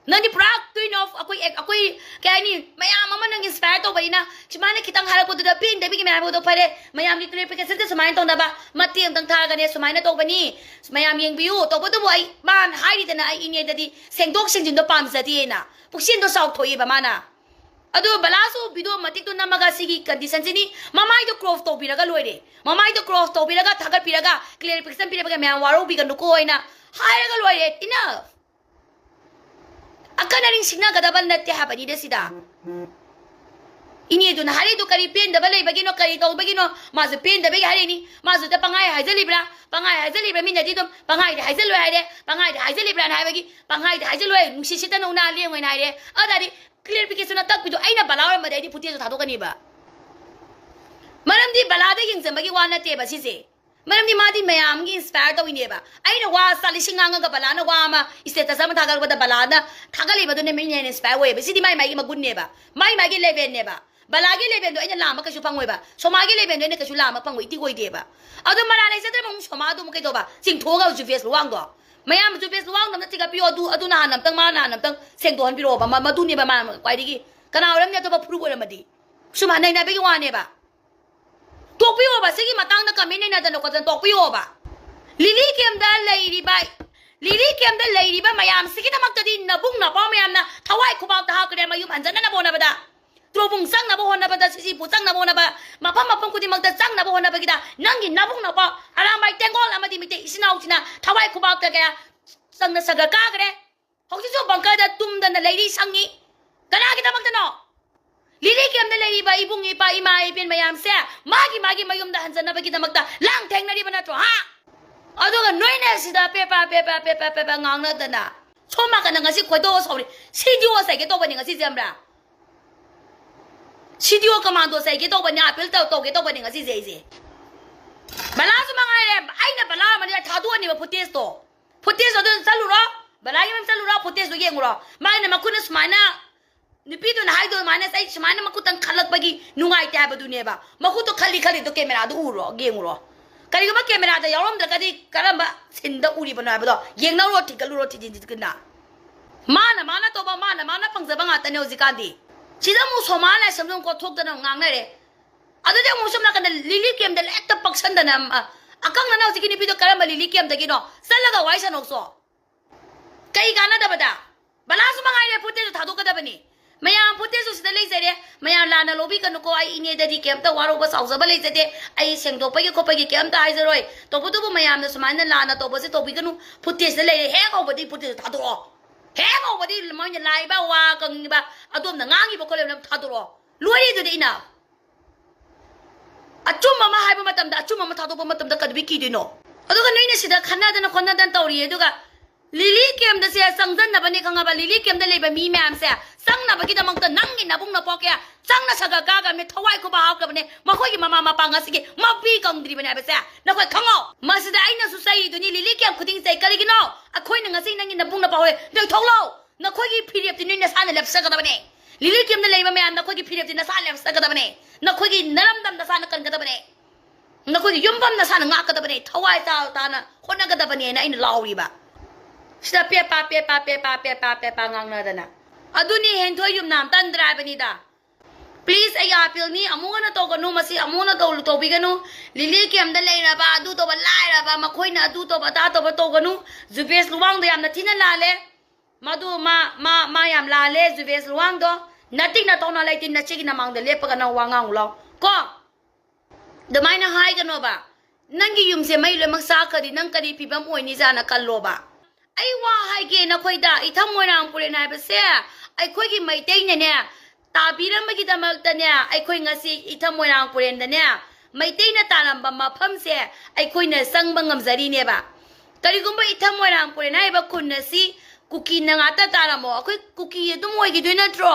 ꯅꯪꯗꯤ ꯄꯨꯔꯥ queen of ꯑꯩꯈꯣꯏ, ꯑꯩꯈꯣꯏ ꯀꯩ ꯍꯥꯏꯅꯤ, ꯃꯌꯥꯝ ꯑꯃ ꯅꯪ inspire ꯇꯧꯕꯅꯤꯅ, ꯁꯨꯃꯥꯏꯅ ꯈꯤꯇꯪ ꯍꯥꯏꯔꯛꯄꯗꯨꯗ ꯄꯦꯟꯗꯕꯤꯒꯤ ꯃꯌꯥꯝ ꯍꯥꯏꯕꯗꯣ ꯐꯔꯦ, ꯃꯌꯥꯝꯒꯤ clarificationꯁꯦ ꯁꯨꯃꯥꯏꯅ ꯇꯧꯅꯕ ꯃꯇꯦꯡ ꯑꯝꯇꯪ ꯊꯥꯔꯒꯅꯦ, ꯁꯨꯃꯥꯏꯅ ꯇꯧꯕꯅꯤ, ꯃꯌꯥꯝ ꯌꯦꯡꯕꯤꯌꯨ꯫ ꯇꯧꯕꯇꯕꯨ ꯑꯩ, ꯃꯥꯅ ꯍꯥꯏꯔꯤꯗꯅ, ꯑꯩ ꯏꯅꯦꯗꯗꯤ ꯁꯦꯡꯗꯣꯛ ꯁꯦꯡꯖꯤꯟꯗꯣ ꯄꯥꯝꯖꯗꯦꯅ, ꯄꯨꯛꯆꯦꯜꯗꯣ ꯆꯥꯎꯊꯣꯛꯑꯦꯕ ꯃꯥꯅ꯫ ꯑꯗꯨ ꯕꯂꯥꯁꯨ video ꯃꯇꯦꯛꯇꯣ ꯅꯝꯃꯒ ꯁꯤꯒꯤ conditionꯁꯤꯅꯤ, ꯃꯃꯥꯏꯗꯣ crop ꯇꯧꯕꯤꯔꯒ ꯂꯣꯏꯔꯦ, ꯃꯃꯥꯏꯗꯣ crop ꯇꯧꯕꯤꯔꯒ ꯊꯥꯒꯠꯄꯤꯔꯒ clarification ꯄꯤꯔꯒ ꯃꯌꯥꯝ ꯋꯥꯔꯧꯕꯤꯒꯅꯨꯀꯣ ꯍꯥꯏꯅ ꯍꯥꯏꯔꯒ ꯂꯣꯏꯔꯦ꯫ Enough꯫ ꯑꯀꯟ ꯑꯔꯤꯡ ꯁꯤꯡꯅꯒꯗꯕ ꯅꯠꯇꯦ ꯍꯥꯏꯕꯅꯤꯗ ꯁꯤꯗ꯫ ꯏꯅꯦꯗꯨꯅ ꯍꯥꯏꯔꯤꯗꯨ ꯀꯔꯤ ꯄꯦꯟꯗꯕ ꯂꯩꯕꯒꯤꯅꯣ, ꯀꯔꯤ ꯇꯧꯕꯒꯤꯅꯣ? ꯃꯥꯁꯨ ꯄꯦꯟꯗꯕꯒꯤ ꯍꯥꯏꯔꯤꯅꯤ꯫ ꯃꯥꯁꯨ ꯍꯦꯛꯇ ꯄꯪꯍꯥꯏ ꯍꯥꯏꯖꯜꯂꯤꯕ꯭ꯔꯥ? ꯄꯪꯍꯥꯏ ꯍꯥꯏꯖꯜꯂꯤꯕ꯭ꯔꯥ? ꯃꯤꯅꯗꯤ ꯑꯗꯨꯝ ꯄꯪꯍꯥꯏꯗꯤ ꯍꯥꯏꯖꯜꯂꯣꯏ ꯍꯥꯏꯔꯦ, ꯄꯪꯍꯥꯏꯗꯤ ꯍꯥꯏꯖꯜꯂꯣꯏ ꯍꯥꯏꯕꯒꯤ ꯄꯪꯍꯥꯏꯗꯤ ꯍꯥꯏꯖꯜꯂꯣꯏ, ꯅꯨꯡꯁꯤꯠ ꯁꯤꯠꯇꯅ ꯎꯅꯥ ꯂꯦꯡꯉꯣꯏꯅ ꯍꯥꯏꯔꯦ꯫ ꯑꯗꯨꯗꯤ clarification ꯇꯛꯄꯤꯗꯣ ꯑꯩꯅ ꯕꯂꯥ ꯑꯣꯏꯔꯝꯃꯗꯤ ꯑꯩꯗꯤ footageꯇꯣ ꯊꯥꯗꯣꯛꯀꯅꯤꯕ꯫ ꯃꯔꯝꯗꯤ ꯕꯂꯥꯗ ꯌꯦꯡꯁꯤꯟꯕꯒꯤ ꯋꯥ ꯅꯠꯇꯦꯕ ꯁꯤꯁꯦ, ꯃꯔꯝꯗꯤ ꯃꯥꯗꯤ ꯃꯌꯥꯝꯒꯤ inspire ꯇꯧꯔꯤꯅꯦꯕ꯫ ꯑꯩꯅ ꯋꯥ ꯆꯥ ꯂꯤꯁꯤꯡ ꯉꯥꯡꯉꯒ ꯕꯂꯥꯅ ꯋꯥ ꯑꯃ status ꯑꯃ ꯊꯥꯒꯠꯂꯛꯄꯗ ꯕꯂꯥꯅ ꯊꯥꯒꯠꯂꯤꯕꯗꯨꯅ ꯃꯤꯅ ꯍꯦꯟꯅ inspire ꯑꯣꯏꯌꯦꯕ꯫ ꯁꯤꯗꯤ ꯃꯥꯏ ꯃꯥꯏꯒꯤ ꯃꯒꯨꯟꯅꯦꯕ, ꯃꯥꯏ ꯃꯥꯏꯒꯤ levelꯅꯦꯕ꯫ ꯕꯂꯥꯒꯤ levelꯗꯣ ꯑꯩꯅ ꯂꯥꯝꯕ ꯀꯩꯁꯨ ꯐꯪꯉꯣꯏꯕ, ꯁꯣꯃꯥꯒꯤ levelꯗꯣ ꯑꯩꯅ ꯀꯩꯁꯨ ꯂꯥꯝꯕ ꯐꯪꯉꯣꯏ, ꯏꯇꯤꯛ ꯑꯣꯏꯗꯦꯕ꯫ ꯑꯗꯣ ꯃꯔꯥ ꯂꯩꯖꯗ꯭ꯔꯕ ꯑꯃꯨꯛ ꯁꯣꯃꯥꯗꯣ ꯑꯃꯨꯛ ꯀꯩꯗꯧꯕ? ꯆꯤꯡꯊꯣꯛꯑꯒ ꯖꯨꯕꯦꯁ ꯂꯨꯋꯥꯡꯗꯣ, ꯃꯌꯥꯝ ꯖꯨꯕꯦꯁ ꯂꯨꯋꯥꯡꯗꯣ ꯑꯝꯇ ꯊꯤꯒꯠꯄꯤꯌꯣ꯫ ꯑꯗꯨ, ꯑꯗꯨ ꯅꯍꯥꯟ ꯑꯝꯇꯪ, ꯃꯥ ꯅꯍꯥꯟ ꯑꯝꯇꯪ ꯁꯦꯡꯗꯣꯛꯍꯟꯕꯤꯔꯛꯑꯣꯕ꯫ ꯃ-, ꯃꯗꯨꯅꯦꯕ ꯃꯥ ꯈ꯭ꯋꯥꯏꯗꯒꯤ, ꯀꯅꯥ ꯑꯣꯏꯔꯝꯅꯤ ꯑꯇꯣꯞꯄ ꯐꯨꯔꯨꯞ ꯑꯣꯏꯔꯝꯃꯗꯤ? ꯁꯨꯝ ꯅꯩꯅꯕꯒꯤ ꯋꯥꯅꯦꯕ꯫ ꯇꯣꯛꯄꯤꯌꯣꯕ, ꯁꯤꯒꯤ ꯃꯇꯥꯡꯗ comment ꯅꯩꯅꯗꯅ ꯈꯣꯠꯇꯅ ꯇꯣꯛꯄꯤꯌꯣꯕ꯫ ꯂꯤꯂꯤ camp ꯂꯩꯔꯤꯕ, ꯂꯤꯂꯤ camp ꯂꯩꯔꯤꯕ ꯃꯌꯥꯝꯁꯤꯒꯤꯗꯃꯛꯇꯗꯤ ꯅꯕꯨꯡ ꯅꯄꯥ ꯃꯌꯥꯝꯅ ꯊꯋꯥꯏ ꯈꯨꯕꯥꯛꯇ ꯍꯥꯞꯈ꯭ꯔꯦ, ꯃꯌꯨꯝ ꯍꯟꯖꯅꯅꯕ ꯍꯣꯠꯅꯕꯗ꯫ ꯇ꯭ꯔꯣꯕꯨꯡ ꯆꯪꯅꯕ ꯍꯣꯠꯅꯕꯗ, ꯁꯤꯖꯤꯄꯨ ꯆꯪꯅꯕ ꯍꯣꯠꯅꯕ, ꯃꯐꯝ ꯃꯐꯝ ꯈꯨꯗꯤꯡꯃꯛꯇ ꯆꯪꯅꯕ ꯍꯣꯠꯅꯕꯒꯤꯗ ꯅꯪꯒꯤ ꯅꯕꯨꯡ ꯅꯄꯥ ꯑꯔꯥꯝꯕꯥꯏ ꯇꯦꯡꯒꯣꯜ ꯑꯃꯗꯤ ꯃꯤꯇꯩ ꯏꯆꯤꯟ ꯏꯅꯥꯎꯁꯤꯅ ꯊꯋꯥꯏ ꯈꯨꯕꯥꯛꯇ ꯀꯌꯥ ꯆꯪꯅ ꯁꯒ꯭ꯔ ꯀꯥꯈ꯭ꯔꯦ꯫ ꯍꯧꯖꯤꯛꯁꯨ bunkerꯗ ꯇꯨꯝꯗꯅ ꯂꯩꯔꯤ, ꯁꯪꯉꯤ꯫ ꯀꯅꯥꯒꯤꯗꯃꯛꯇꯅꯣ? ꯂꯤꯂꯤ camp ꯂꯩꯔꯤꯕ ꯏꯕꯨꯡ ꯏꯄꯥ, ꯏꯃꯥ ꯏꯕꯦꯟ ꯃꯌꯥꯝꯁꯦ ꯃꯥꯒꯤ ꯃꯥꯒꯤ ꯃꯌꯨꯝꯗ ꯍꯟꯖꯅꯕꯒꯤꯗꯃꯛꯇ ꯂꯥꯡ ꯊꯦꯡꯅꯔꯤꯕ ꯅꯠꯇ꯭ꯔꯣ, ꯍꯥ? ꯑꯗꯨꯒ ꯅꯣꯏꯅ ꯁꯤꯗ ꯄꯦꯄꯥ, ꯄꯦꯄꯥ, ꯄꯦꯄꯥ, ꯄꯦꯄꯥ ꯉꯥꯡꯅꯗꯅ꯫ ꯁꯣꯝ ꯅꯥꯀꯟꯗ ꯉꯁꯤ ꯈꯣꯏꯗꯧ ꯁꯥꯎꯔꯤ꯫ CDO ꯆꯩꯒꯦ ꯇꯧꯕꯅꯤ ꯉꯁꯤꯁꯦ, ꯈꯪꯕ꯭ꯔꯥ? CDO commando ꯆꯩꯒꯦ ꯇꯧꯕꯅꯤ, appeal ꯇꯧ-, ꯇꯧꯒꯦ ꯇꯧꯕꯅꯤ ꯉꯁꯤꯁꯦ ꯑꯩꯁꯦ꯫ ꯕꯂꯥꯁꯨ ꯃꯉꯥꯏꯔꯦ, ꯑꯩꯅ ꯕꯂꯥ ꯑꯃꯅꯤ ꯊꯥꯗꯣꯛꯑꯅꯤꯕ footageꯇꯣ꯫ Footageꯇꯣ ꯑꯗꯨ ꯆꯠꯂꯨꯔꯣ, ꯕꯂꯥꯒꯤ ꯃꯌꯨꯝ ꯆꯠꯂꯨꯔꯣ, footageꯇꯣ ꯌꯦꯡꯉꯨꯔꯣ꯫ ꯃꯥꯒꯤꯅ ꯃꯈꯨꯠꯅ ꯁꯨꯃꯥꯏꯅ ꯅꯨꯄꯤꯗꯨꯅ ꯍꯥꯏꯗꯣ ꯑꯗꯨꯃꯥꯏꯅ, "ꯑꯩ ꯁꯨꯃꯥꯏꯅ ꯃꯈꯨꯠꯇꯪ ꯈꯜꯂꯛꯄꯒꯤ ꯅꯨꯡꯉꯥꯏꯇꯦ" ꯍꯥꯏꯕꯗꯨꯅꯦꯕ꯫ ꯃꯈꯨꯠꯇꯣ ꯈꯜꯂꯤ ꯈꯜꯂꯤꯗꯣ cameraꯗꯣ ꯎꯔꯣ, ꯌꯦꯡꯉꯨꯔꯣ꯫ ꯀꯔꯤꯒꯨꯝꯕ ꯀꯦꯃꯦꯔꯥꯗ ꯌꯥꯎꯔꯝꯗ꯭ꯔꯒꯗꯤ ꯀꯔꯝꯕ ꯁꯤꯟꯗ ꯎꯔꯤꯕꯅꯣ ꯍꯥꯏꯕꯗꯣ ꯌꯦꯡꯅꯔꯣ, ꯊꯤꯒꯠꯂꯨꯔꯣ, ꯊꯤꯖꯤꯟ ꯊꯤꯖꯤꯟꯅ꯫ ꯃꯥꯅ ꯃꯥꯅ ꯇꯧꯕ, ꯃꯥꯅ ꯃꯥꯅ ꯐꯪꯖꯕ ꯉꯥꯛꯇꯅꯦ ꯍꯧꯖꯤꯛꯀꯥꯟꯗꯤ꯫ ꯁꯤꯗ ꯑꯃꯨꯛ ꯁꯣꯃꯥ ꯂꯥꯏꯁ꯭ꯔꯝꯗ ꯑꯃꯨꯛ ꯀꯣꯠꯊꯣꯛꯇꯅ ꯑꯃꯨꯛ ꯉꯥꯡꯅꯔꯦ꯫ ꯑꯗꯨꯗꯤ ꯑꯃꯨꯛ ꯁꯣꯝ ꯅꯥꯀꯟꯗ ꯂꯤꯂꯤ ꯀꯦꯝꯗ ꯍꯦꯛꯇ ꯄꯛꯁꯟꯗꯅ, ꯑ, ꯑꯀꯪꯅꯅ ꯍꯧꯖꯤꯛꯀꯤ ꯅꯨꯄꯤꯗꯣ ꯀꯔꯝꯕ ꯂꯤꯂꯤ ꯀꯦꯝꯗꯒꯤꯅꯣ? ꯆꯠꯂꯒ ꯋꯥꯔꯤ ꯁꯥꯟꯅꯧꯆꯣ꯫ ꯀꯩ ꯀꯥꯟꯅꯗꯕꯗ? ꯕꯂꯥꯁꯨ ꯃꯉꯥꯏꯔꯦ, ꯐꯨꯇꯦꯖꯇꯨ ꯊꯥꯗꯣꯛꯀꯗꯕꯅꯤ꯫ ꯃꯌꯥꯝ ꯐꯨꯇꯦꯖꯁꯨ ꯁꯤꯗ ꯂꯩꯖꯔꯦ, ꯃꯌꯥꯝ ꯂꯥꯟꯅ ꯂꯧꯕꯤꯒꯅꯨꯀꯣ, ꯑꯩ ꯏꯅꯦꯗꯗꯤ ꯀꯩꯝꯇ ꯋꯥꯔꯧꯕ ꯆꯥꯎꯖꯕ ꯂꯩꯖꯗꯦ꯫ ꯑꯩ ꯁꯦꯡꯗꯣꯛꯄꯒꯤ ꯈꯣꯠꯄꯒꯤ ꯀꯩꯝꯇ ꯍꯥꯏꯖꯔꯣꯏ꯫ ꯇꯧꯕꯇꯕꯨ ꯃꯌꯥꯝꯅ ꯁꯨꯃꯥꯏꯅ ꯂꯥꯟꯅ ꯇꯧꯕꯁꯦ ꯇꯧꯕꯤꯒꯅꯨ꯫ ꯐꯨꯇꯦꯖꯇ ꯂꯩꯔꯦ, ꯍꯦꯛ ꯍꯧꯕꯗꯤ ꯐꯨꯇꯦꯖꯇ ꯊꯥꯗꯣꯛꯑꯣ꯫ ꯍꯦꯛ ꯍꯧꯕꯗꯤ ꯃꯣꯏꯅ ꯂꯥꯛꯏꯕ ꯋꯥ ꯀꯪꯉꯤꯕ ꯑꯗꯣꯝꯅ ꯉꯥꯡꯉꯤꯕ ꯈꯣꯠꯂꯤꯕ ꯃꯌꯥꯝ ꯊꯥꯗꯣꯔꯛꯑꯣ꯫ ꯂꯣꯏꯔꯦ ꯑꯗꯨꯗꯤ ꯏꯅꯥ꯫ ꯑꯆꯨꯝꯕ ꯑꯃ ꯍꯥꯏꯕ ꯃꯇꯝꯗ, ꯑꯆꯨꯝꯕ ꯑꯃ ꯊꯥꯗꯣꯛꯄ ꯃꯇꯝꯗ ꯀꯩꯗꯧꯕꯩ ꯀꯤꯗꯣꯏꯅꯣ? ꯑꯗꯨꯒ ꯅꯣꯏꯅ ꯁꯤꯗ ꯈꯟꯅꯗꯅ ꯈꯣꯠꯅꯗꯅ ꯇꯧꯔꯤꯌꯦ, ꯑꯗꯨꯒ ꯂꯤꯂꯤ ꯀꯦꯝꯗꯁꯦ ꯆꯪꯖꯟꯅꯕꯅꯦ ꯈꯪꯉꯕ? ꯂꯤꯂꯤ ꯀꯦꯝꯗ ꯂꯩꯕ ꯃꯤ ꯃꯌꯥꯝꯁꯦ ꯆꯪꯅꯕꯒꯤꯗꯃꯛꯇ ꯅꯪꯒꯤ ꯅꯕꯨꯡ ꯅꯄꯣꯛꯀꯦ ꯆꯪꯅ ꯁꯒ ꯀꯥꯒ꯭ꯔꯕꯅꯦ, ꯊꯋꯥꯏ ꯈꯨꯕ ꯍꯥꯞꯈ꯭ꯔꯕꯅꯦ, ꯃꯈꯣꯏꯒꯤ ꯃꯃꯥ ꯃꯄꯥ ꯉꯁꯤꯒꯤ ꯃꯄꯤ ꯀꯪꯗ꯭ꯔꯤꯕꯅꯦ ꯍꯥꯏꯕꯁꯦ ꯅꯈꯣꯏ ꯈꯪꯉꯣ꯫ ꯃꯁꯤꯗ ꯑꯩꯅꯁꯨ ꯆꯩꯔꯤꯗꯨꯅꯤ, ꯂꯤꯂꯤ ꯀꯦꯝ ꯈꯨꯗꯤꯡ ꯆꯩ꯫ ꯀꯔꯤꯒꯤꯅꯣ? ꯑꯩꯈꯣꯏꯅ ꯉꯁꯤ ꯅꯪꯒꯤ ꯅꯕꯨꯡ ꯅꯄꯥ ꯍꯣꯏ ꯅꯣꯏ ꯊꯣꯛꯂꯛꯑꯣ꯫ ꯅꯈꯣꯏꯒꯤ ꯐꯤꯔꯦꯞꯇꯤ ꯅꯣꯏ ꯅꯁꯥꯅ ꯂꯦꯞꯆꯒꯗꯕꯅꯦ꯫ ꯂꯤꯂꯤ ꯀꯦꯝꯗ ꯂꯩꯕ ꯃꯌꯥꯝ ꯅꯈꯣꯏꯒꯤ ꯐꯤꯔꯦꯞꯇꯤ ꯅꯁꯥ ꯂꯦꯞꯆꯒꯗꯕꯅꯦ꯫ ꯅꯈꯣꯏꯒꯤ ꯅꯔꯝꯗꯝ ꯅꯁꯥꯅ ꯀꯟꯒꯗꯕꯅꯦ꯫ ꯅꯈꯣꯏꯒꯤ ꯌꯨꯝꯐꯝ ꯅꯁꯥꯅ ꯉꯥꯛꯀꯗꯕꯅꯦ, ꯊꯋꯥꯏ ꯇꯥ-, ꯇꯥꯅ ꯍꯣꯠꯅꯒꯗꯕꯅꯦꯅ ꯑꯩꯅ ꯂꯥꯎꯔꯤꯕ꯫ ꯁꯤꯗ ꯄꯦꯄꯥ, ꯄꯦꯄꯥ, ꯄꯦꯄꯥ, ꯄꯦꯄꯥ, ꯄꯦꯄꯥ ꯉꯥꯡꯅꯗꯅ꯫ ꯑꯗꯨꯅꯤ ꯍꯦꯟꯊꯣꯏ ꯌꯨꯝꯅꯥꯝ ꯇꯟꯗ꯭ꯔꯥ ꯍꯥꯏꯕꯅꯤꯗ꯫ Please, ꯑꯩꯒꯤ appeal ꯅꯤ, ꯑꯃꯨꯛ ꯍꯟꯅ ꯇꯧꯒꯅꯨ, ꯃꯁꯤ ꯑꯃꯨꯛ ꯍꯟꯅ ꯇꯧ-, ꯇꯧꯕꯤꯒꯅꯨ꯫ ꯂꯤꯂꯤ ꯀꯦꯝꯗ ꯂꯩꯔꯕ, ꯑꯗꯨ ꯇꯧꯕ ꯂꯥꯏꯔꯕ, ꯃꯈꯣꯏꯅ ꯑꯗꯨ ꯇꯧꯕ, ꯑꯗꯥ ꯇꯧꯕ ꯇꯧꯒꯅꯨ꯫ ꯖꯨꯕꯦꯁ ꯂꯨꯋꯥꯡꯗꯣ ꯌꯥꯝꯅ ꯊꯤꯅ ꯂꯥꯜꯂꯦ꯫ ꯃꯗꯨ ꯃꯥ, ꯃꯥ, ꯃꯥ ꯌꯥꯝ ꯂꯥꯜꯂꯦ, ꯖꯨꯕꯦꯁ ꯂꯨꯋꯥꯡꯗꯣ꯫ ꯅꯇꯤꯛ ꯅꯇꯧꯅ ꯂꯩꯇꯦ, ꯅꯆꯦꯒꯤ ꯅꯃꯥꯡꯗ ꯂꯦꯞꯄꯒ ꯅꯪ ꯋꯥ ꯉꯥꯡꯉꯨ ꯂꯥꯎ꯫ ꯀꯣ? ꯑꯗꯨꯃꯥꯏꯅ ꯍꯥꯏꯒꯅꯣꯕ꯫ ꯅꯪꯒꯤ ꯌꯨꯝꯁꯦ ꯃꯩ ꯂꯣꯏꯅꯃꯛ ꯆꯥꯈ꯭ꯔꯗꯤ ꯅꯪ ꯀꯔꯤ ꯐꯤꯕꯝ ꯑꯣꯏꯅꯤ ꯖꯥꯅ ꯈꯜꯂꯣꯕ꯫ ꯑꯩ ꯋꯥ ꯍꯥꯏꯒꯦ ꯅꯈꯣꯏꯗ, ꯏꯊꯝ ꯃꯣꯏꯔꯥꯡ ꯄꯨꯔꯦꯟ ꯍꯥꯏꯕꯁꯦ ꯑꯩꯈꯣꯏꯒꯤ ꯃꯩꯇꯩꯅꯅꯦ, ꯇꯥꯕꯤꯔꯝꯕꯒꯤꯗꯃꯛꯇꯅꯦ, ꯑꯩꯈꯣꯏ ꯉꯁꯤ ꯏꯊꯝ ꯃꯣꯏꯔꯥꯡ ꯄꯨꯔꯦꯟꯗꯅꯦ, ꯃꯩꯇꯩꯅ ꯇꯥꯔꯝꯕ ꯃꯐꯝꯁꯦ ꯑꯩꯈꯣꯏꯅ ꯆꯪꯕ ꯉꯝꯖꯔꯤꯅꯦꯕ꯫ ꯀꯔꯤꯒꯨꯝꯕ ꯏꯊꯝ ꯃꯣꯏꯔꯥꯡ ꯄꯨꯔꯦꯟ ꯍꯥꯏꯔꯤꯕ ꯈꯨꯟ ꯑꯁꯤ ꯀꯨꯀꯤꯅ ꯉꯥꯛꯇ ꯇꯥꯔꯝꯃꯣ, ꯑꯩꯈꯣꯏ ꯀꯨꯀꯤ ꯑꯗꯨꯝ ꯑꯣꯏꯈꯤꯗꯣꯏ ꯅꯠꯇ꯭ꯔꯣ?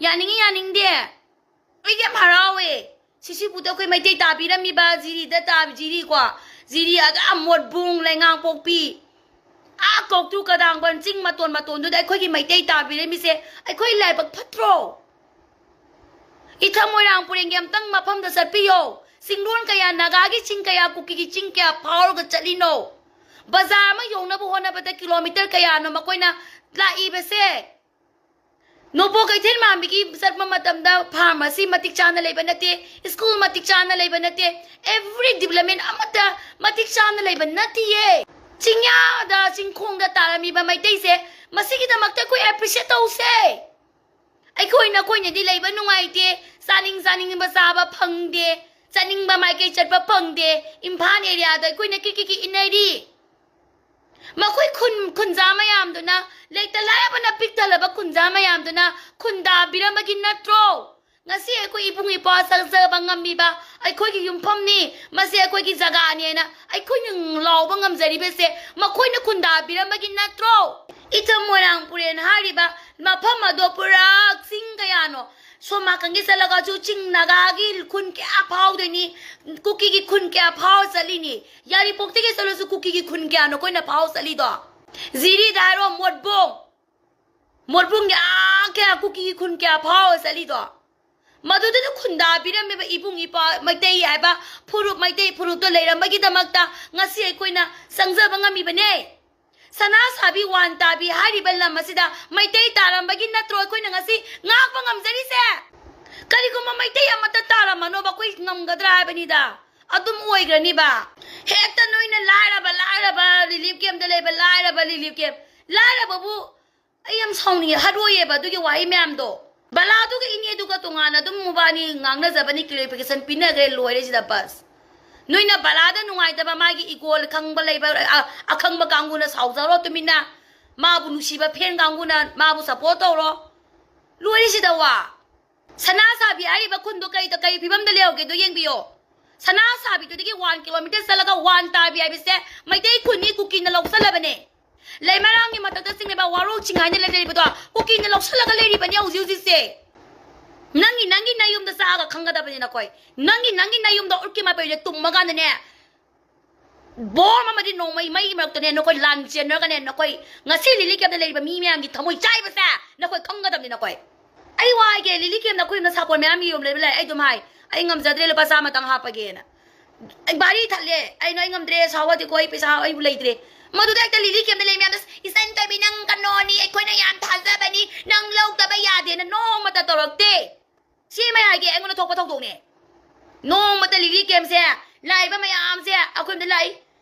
ꯌꯥꯅꯤꯡꯉꯤ ꯌꯥꯅꯤꯡꯗꯦ? ꯑꯩꯗꯤ ꯌꯥꯝ ꯍꯔꯥꯎꯋꯦ꯫ ꯁꯤꯁꯤꯕꯨꯗ ꯑꯩꯈꯣꯏ ꯃꯩꯇꯩ ꯇꯥꯕꯤꯔꯝꯃꯤꯕ ꯖꯤꯔꯤꯗ ꯇꯥ-, ꯖꯤꯔꯤꯀꯣ, ꯖꯤꯔꯤ ꯑꯗ ꯃꯣꯠꯕꯨꯡ, ꯂꯩꯉꯥꯡꯄꯣꯛꯄꯤ, ꯑꯥ ꯀꯧꯇ꯭ꯔꯨ ꯀꯗꯥꯡꯕꯟ ꯆꯤꯡ ꯃꯇꯣꯟ ꯃꯇꯣꯟꯗꯨꯗ ꯑꯩꯈꯣꯏꯒꯤ ꯃꯩꯇꯩ ꯇꯥꯕꯤꯔꯝꯃꯤꯁꯦ ꯑꯩꯈꯣꯏ ꯂꯥꯏꯕꯛ ꯐꯠꯇ꯭ꯔꯣ? ꯏꯊꯝ ꯃꯣꯏꯔꯥꯡ ꯄꯨꯔꯦꯟꯒꯤ ꯑꯝꯇꯪ ꯃꯐꯝꯗ ꯆꯠꯄꯤꯌꯣ꯫ ꯆꯤꯡꯂꯣꯟ ꯀꯌꯥ, ꯅꯥꯒꯥꯒꯤ ꯆꯤꯡ ꯀꯌꯥ, ꯀꯨꯀꯤꯒꯤ ꯆꯤꯡ ꯀꯌꯥ ꯐꯥꯎꯔꯒ ꯆꯠꯂꯤꯅꯣ? ꯕꯖꯥꯔ ꯑꯃ ꯌꯧꯅꯕ ꯍꯣꯠꯅꯕꯗ ꯀꯤꯂꯣꯃꯤꯇꯔ ꯀꯌꯥꯅꯣ ꯃꯈꯣꯏꯅ ꯂꯥꯛꯏꯕꯁꯦ? ꯅꯣꯡꯄꯣꯛ ꯀꯩꯊꯦꯜ ꯃꯥꯟꯕꯤꯒꯤ ꯆꯠꯄ ꯃꯇꯝꯗ ꯐꯥꯔꯃꯥꯁꯤ ꯃꯇꯤꯛ ꯆꯥꯅ ꯂꯩꯕ ꯅꯠꯇꯦ, ꯁ꯭ꯀꯨꯜ ꯃꯇꯤꯛ ꯆꯥꯅ ꯂꯩꯕ ꯅꯠꯇꯦ, ꯑꯦꯚ꯭ꯔꯤ ꯗꯤꯕꯂꯞꯃꯦꯟ ꯑꯃꯠꯇ ꯃꯇꯤꯛ ꯆꯥꯅ ꯂꯩꯕ ꯅꯠꯇꯤꯌꯦ꯫ ꯆꯤꯡꯌꯥꯗ ꯆꯤꯡꯈꯣꯡꯗ ꯇꯥꯔꯝꯃꯤꯕ ꯃꯩꯇꯩꯁꯦ, ꯃꯁꯤꯒꯤꯗꯃꯛꯇ ꯑꯩꯈꯣꯏ ꯑꯦꯄ꯭ꯔꯤꯁꯤꯌꯦꯠ ꯇꯧꯁꯦ꯫ ꯑꯩꯈꯣꯏ ꯅꯈꯣꯏꯅꯗꯤ ꯂꯩꯕ ꯅꯨꯡꯉꯥꯏꯇꯦ, ꯆꯥꯅꯤꯡ ꯆꯥꯅꯤꯡꯕ ꯆꯥꯕ ꯐꯪꯗꯦ, ꯆꯠꯅꯤꯡꯕ ꯃꯥꯏꯀꯩ ꯆꯠꯄ ꯐꯪꯗꯦ, ꯏꯝꯐꯥꯜ ꯑꯦꯔꯤꯌꯥꯗ ꯑꯩꯈꯣꯏꯅ ꯀꯤ ꯀꯤ ꯀꯤ ꯏꯟꯅꯔꯤ꯫ ꯃꯈꯣꯏ ꯈꯨꯟ ꯈꯨꯟꯖꯥ ꯃꯌꯥꯝꯗꯨꯅ, ꯂꯩꯇ ꯂꯥꯏꯔꯕꯅ ꯄꯤꯛ ꯊꯜꯂꯕ ꯈꯨꯟꯖꯥ ꯃꯌꯥꯝꯗꯨꯅ ꯈꯨꯟꯗꯥꯕꯤꯔꯝꯕꯒꯤ ꯅꯠꯇ꯭ꯔꯣ ꯉꯁꯤ ꯑꯩꯈꯣꯏ ꯏꯕꯨꯡ ꯏꯄ꯭ꯋꯥ ꯆꯪꯖꯕ ꯉꯝꯃꯤꯕ? ꯑꯩꯈꯣꯏꯒꯤ ꯌꯨꯝꯐꯝꯅꯤ, ꯃꯁꯤ ꯑꯩꯈꯣꯏꯒꯤ ꯖꯒꯥꯅꯦꯅ ꯑꯩꯈꯣꯏꯅ ꯂꯥꯎꯕ ꯉꯝꯖꯔꯤꯕꯁꯦ ꯃꯈꯣꯏꯅ ꯈꯨꯟꯗꯥꯕꯤꯔꯝꯕꯒꯤ ꯅꯠꯇ꯭ꯔꯣ? ꯏꯊ ꯃꯣꯏꯔꯥꯡ ꯄꯨꯔꯦꯟ ꯍꯥꯏꯔꯤꯕ ꯃꯐꯝ ꯑꯗꯣ ꯄꯨꯔꯥ ꯆꯤꯡ ꯀꯌꯥꯅꯣ? ꯁꯣꯝ ꯅꯥꯀꯟꯒꯤ ꯆꯠꯂꯒꯁꯨ ꯆꯤꯡ ꯅꯥꯒꯥꯒꯤ ꯈꯨꯟ ꯀꯌꯥ ꯐꯥꯎꯗꯣꯏꯅꯤ, ꯀꯨꯀꯤꯒꯤ ꯈꯨꯟ ꯀꯌꯥ ꯐꯥꯎ ꯆꯠꯂꯤꯅꯤ? ꯌꯥꯏꯔꯤꯄꯣꯛꯇꯒꯤ ꯆꯠꯂꯁꯨ ꯀꯨꯀꯤꯒꯤ ꯈꯨꯟ ꯀꯌꯥꯅꯣ ꯑꯩꯈꯣꯏꯅ ꯐꯥꯎ ꯆꯠꯂꯤꯗꯣ? ꯖꯤꯔꯤꯗ ꯍꯥꯏꯔꯣ, ꯃꯣꯠꯕꯨꯡ, ꯃꯣꯠꯕꯨꯡꯒꯤ ꯑꯥ ꯀꯌꯥ, ꯀꯨꯀꯤꯒꯤ ꯈꯨꯟ ꯀꯌꯥ ꯐꯥꯎꯔ ꯆꯠꯂꯤꯗꯣ? ꯃꯗꯨꯗꯨꯗ ꯈꯨꯟꯗꯥꯕꯤꯔꯝꯃꯤꯕ ꯏꯕꯨꯡ ꯏꯄꯥ ꯃꯩꯇꯩ ꯍꯥꯏꯕ ꯐꯨꯔꯨꯞ, ꯃꯩꯇꯩ ꯐꯨꯔꯨꯞꯇꯣ ꯂꯩꯔꯝꯕꯒꯤꯗꯃꯛꯇ ꯉꯁꯤ ꯑꯩꯈꯣꯏꯅ ꯆꯪꯖꯕ ꯉꯝꯃꯤꯕꯅꯦ꯫ ꯁꯅꯥ ꯁꯥꯕꯤ ꯋꯥꯟ ꯇꯥꯕꯤ ꯍꯥꯏꯔꯤꯕ ꯂꯝ ꯑꯁꯤꯗ ꯃꯩꯇꯩ ꯇꯥꯔꯝꯕꯒꯤ ꯅꯠꯇ꯭ꯔꯣ ꯑꯩꯈꯣꯏꯅ ꯉꯁꯤ ꯉꯥꯛꯄ ꯉꯝꯖꯔꯤꯁꯦ? ꯀꯔꯤꯒꯨꯝꯕ ꯃꯩꯇꯩ ꯑꯃꯠꯇ ꯇꯥꯔꯝꯃꯅꯣꯕ ꯑꯩꯈꯣꯏ ꯉꯝꯒꯗ꯭ꯔꯥ ꯍꯥꯏꯕꯅꯤꯗ꯫ ꯑꯗꯨꯝ ꯑꯣꯏꯈ꯭ꯔꯅꯤꯕ꯫ ꯍꯦꯛꯇ ꯅꯣꯏꯅ ꯂꯥꯏꯔꯕ, ꯂꯥꯏꯔꯕ, ꯔꯤꯂꯤꯐ ꯀꯦꯝꯞꯇ ꯂꯩꯕ ꯂꯥꯏꯔꯕ, ꯔꯤꯂꯤꯐ ꯀꯦꯝꯞ, ꯂꯥꯏꯔꯕꯕꯨ ꯑꯩ ꯌꯥꯝ ꯁꯥꯎꯅꯤꯡꯉꯦ, ꯍꯔꯣꯏꯌꯦꯕ ꯑꯗꯨꯒꯤ ꯋꯥꯍꯩ ꯃꯌꯥꯝꯗꯣ꯫ ꯕꯂꯥꯗꯨꯒ ꯏꯅꯦꯗꯨꯒ ꯇꯣꯉꯥꯟꯅ ꯑꯗꯨꯝ ꯃꯕꯥꯅꯤ ꯉꯥꯡꯅꯖꯕꯅꯤ, ꯀ꯭ꯂꯦꯔꯤꯐꯤꯀꯦꯁꯟ ꯄꯤꯅꯈ꯭ꯔꯦ, ꯂꯣꯏꯔꯦ ꯁꯤꯗ ꯕꯁ꯫ ꯅꯣꯏꯅ ꯕꯂꯥꯗ ꯅꯨꯡꯉꯥꯏꯇꯕ, ꯃꯥꯒꯤ ꯏꯒꯣ ꯈꯪꯕ ꯂꯩꯕ, ꯑ-, ꯑꯈꯪꯕ ꯀꯥꯡꯕꯨꯅ ꯁꯥꯎꯖꯔꯣ ꯇꯨꯃꯤꯟꯅ, ꯃꯥꯕꯨ ꯅꯨꯡꯁꯤꯕ ꯐꯦꯟ ꯀꯥꯡꯕꯨꯅ ꯃꯥꯕꯨ ꯁꯞꯄꯣꯔꯠ ꯇꯧꯔꯣ, ꯂꯣꯏꯔꯦ ꯁꯤꯗ ꯋꯥ꯫ ꯁꯅꯥ ꯁꯥꯕꯤ ꯍꯥꯏꯔꯤꯕ ꯈꯨꯟꯗꯣ ꯀꯩꯗ, ꯀꯩ ꯐꯤꯕꯝꯗ ꯂꯩꯍꯧꯒꯦꯗꯣ ꯌꯦꯡꯕꯤꯌꯣ꯫ ꯁꯅꯥ ꯁꯥꯕꯤꯗꯨꯗꯒꯤ ꯋꯥꯟ ꯀꯤꯂꯣꯃꯤꯇꯔ ꯆꯠꯂꯒ ꯋꯥꯟ ꯇꯥꯕꯤ ꯍꯥꯏꯕꯁꯦ ꯃꯩꯇꯩ ꯈꯨꯟꯅꯤ, ꯀꯨꯀꯤꯅ ꯂꯧꯁꯜꯂꯕꯅꯦ꯫ ꯂꯩꯃꯔꯥꯝꯒꯤ ꯃꯊꯛꯇ ꯆꯤꯡꯂꯤꯕ ꯋꯥꯔꯣꯛ ꯆꯤꯡ ꯍꯥꯏꯅ ꯂꯩꯔꯤꯕꯗꯣ ꯀꯨꯀꯤꯅ ꯂꯧꯁꯜꯂꯒ ꯂꯩꯔꯤꯕꯅꯦ ꯍꯧꯖꯤꯛ ꯍꯧꯖꯤꯛꯁꯦ꯫ ꯅꯪꯒꯤ, ꯅꯪꯒꯤ ꯅꯌꯨꯝꯗ ꯆꯥꯛꯑꯒ ꯈꯪꯒꯗꯕꯅꯤ ꯅꯈꯣꯏ꯫ ꯅꯪꯒꯤ, ꯅꯪꯒꯤ ꯅꯌꯨꯝꯗ ꯎꯠꯀꯤ ꯃꯄꯩꯗ ꯇꯨꯝꯃꯀꯥꯟꯗꯅꯦ, ꯕꯣꯝ ꯑꯃꯗꯤ ꯅꯣꯡꯃꯩ ꯃꯩꯒꯤ ꯃꯔꯛꯇꯅꯦ ꯅꯈꯣꯏ ꯂꯥꯟ ꯆꯦꯟꯅꯔꯒꯅꯦ, ꯅꯈꯣꯏ ꯉꯁꯤ ꯂꯤꯂꯤ ꯀꯦꯞꯇ ꯂꯩꯔꯤꯕ ꯃꯤ ꯃꯌꯥꯝꯒꯤ ꯊꯃꯣꯏ ꯆꯥꯏꯕꯁꯦ ꯅꯈꯣꯏ ꯈꯪꯒꯗꯕꯅꯤ ꯅꯈꯣꯏ꯫ ꯑꯩ ꯋꯥ ꯍꯥꯏꯒꯦ, ꯂꯤꯂꯤ ꯀꯦꯝꯅ ꯑꯩꯈꯣꯏ ꯌꯨꯝꯗ ꯁꯥꯄꯣꯟ ꯃꯌꯥꯝ ꯌꯣꯝ ꯂꯩꯕ ꯂꯩ꯫ ꯑꯩ ꯑꯗꯨꯝ ꯍꯥꯏ, "ꯑꯩ ꯉꯝꯖꯗ꯭ꯔꯦ, ꯂꯨꯄꯥ ꯆꯥꯝꯃꯇꯪ ꯍꯥꯞꯄꯒꯦꯅ꯫ ꯑꯩ ꯚꯥꯔꯤ ꯊꯠꯂꯦ, ꯑꯩꯅ ꯑꯩ ꯉꯝꯗ꯭ꯔꯦ, ꯁꯥꯎꯍꯗꯦꯀꯣ, ꯑꯩ ꯄꯩꯁꯥ ꯑꯩꯕꯨ ꯂꯩꯇ꯭ꯔꯦ"꯫ ꯃꯗꯨꯗ ꯍꯦꯛꯇ ꯂꯤꯂꯤ ꯀꯦꯝꯗ ꯂꯩ ꯃꯌꯥꯝꯗ, "ꯏꯆꯟ ꯇꯣꯏꯕꯤ, ꯅꯪ ꯀꯩꯅꯣꯅꯤ, ꯑꯩꯈꯣꯏꯅ ꯌꯥꯝ ꯊꯥꯖꯕꯅꯤ, ꯅꯪ ꯂꯧꯗꯕ ꯌꯥꯗꯦꯅ" ꯅꯣꯡꯃꯇ ꯇꯧꯔꯛꯇꯦ꯫ ꯁꯤꯃ ꯍꯥꯏꯒꯦ, ꯑꯩꯉꯣꯟꯗ ꯊꯣꯛꯄ ꯊꯧꯗꯣꯛꯅꯦ꯫ ꯅꯣꯡꯃꯇ ꯂꯤꯂꯤ ꯀꯦꯝꯁꯦ ꯂꯥꯛꯏꯕ ꯃꯌꯥꯝꯁꯦ ꯑꯩꯈꯣꯏ ꯌꯨꯝꯗ ꯂꯥꯛꯏ꯫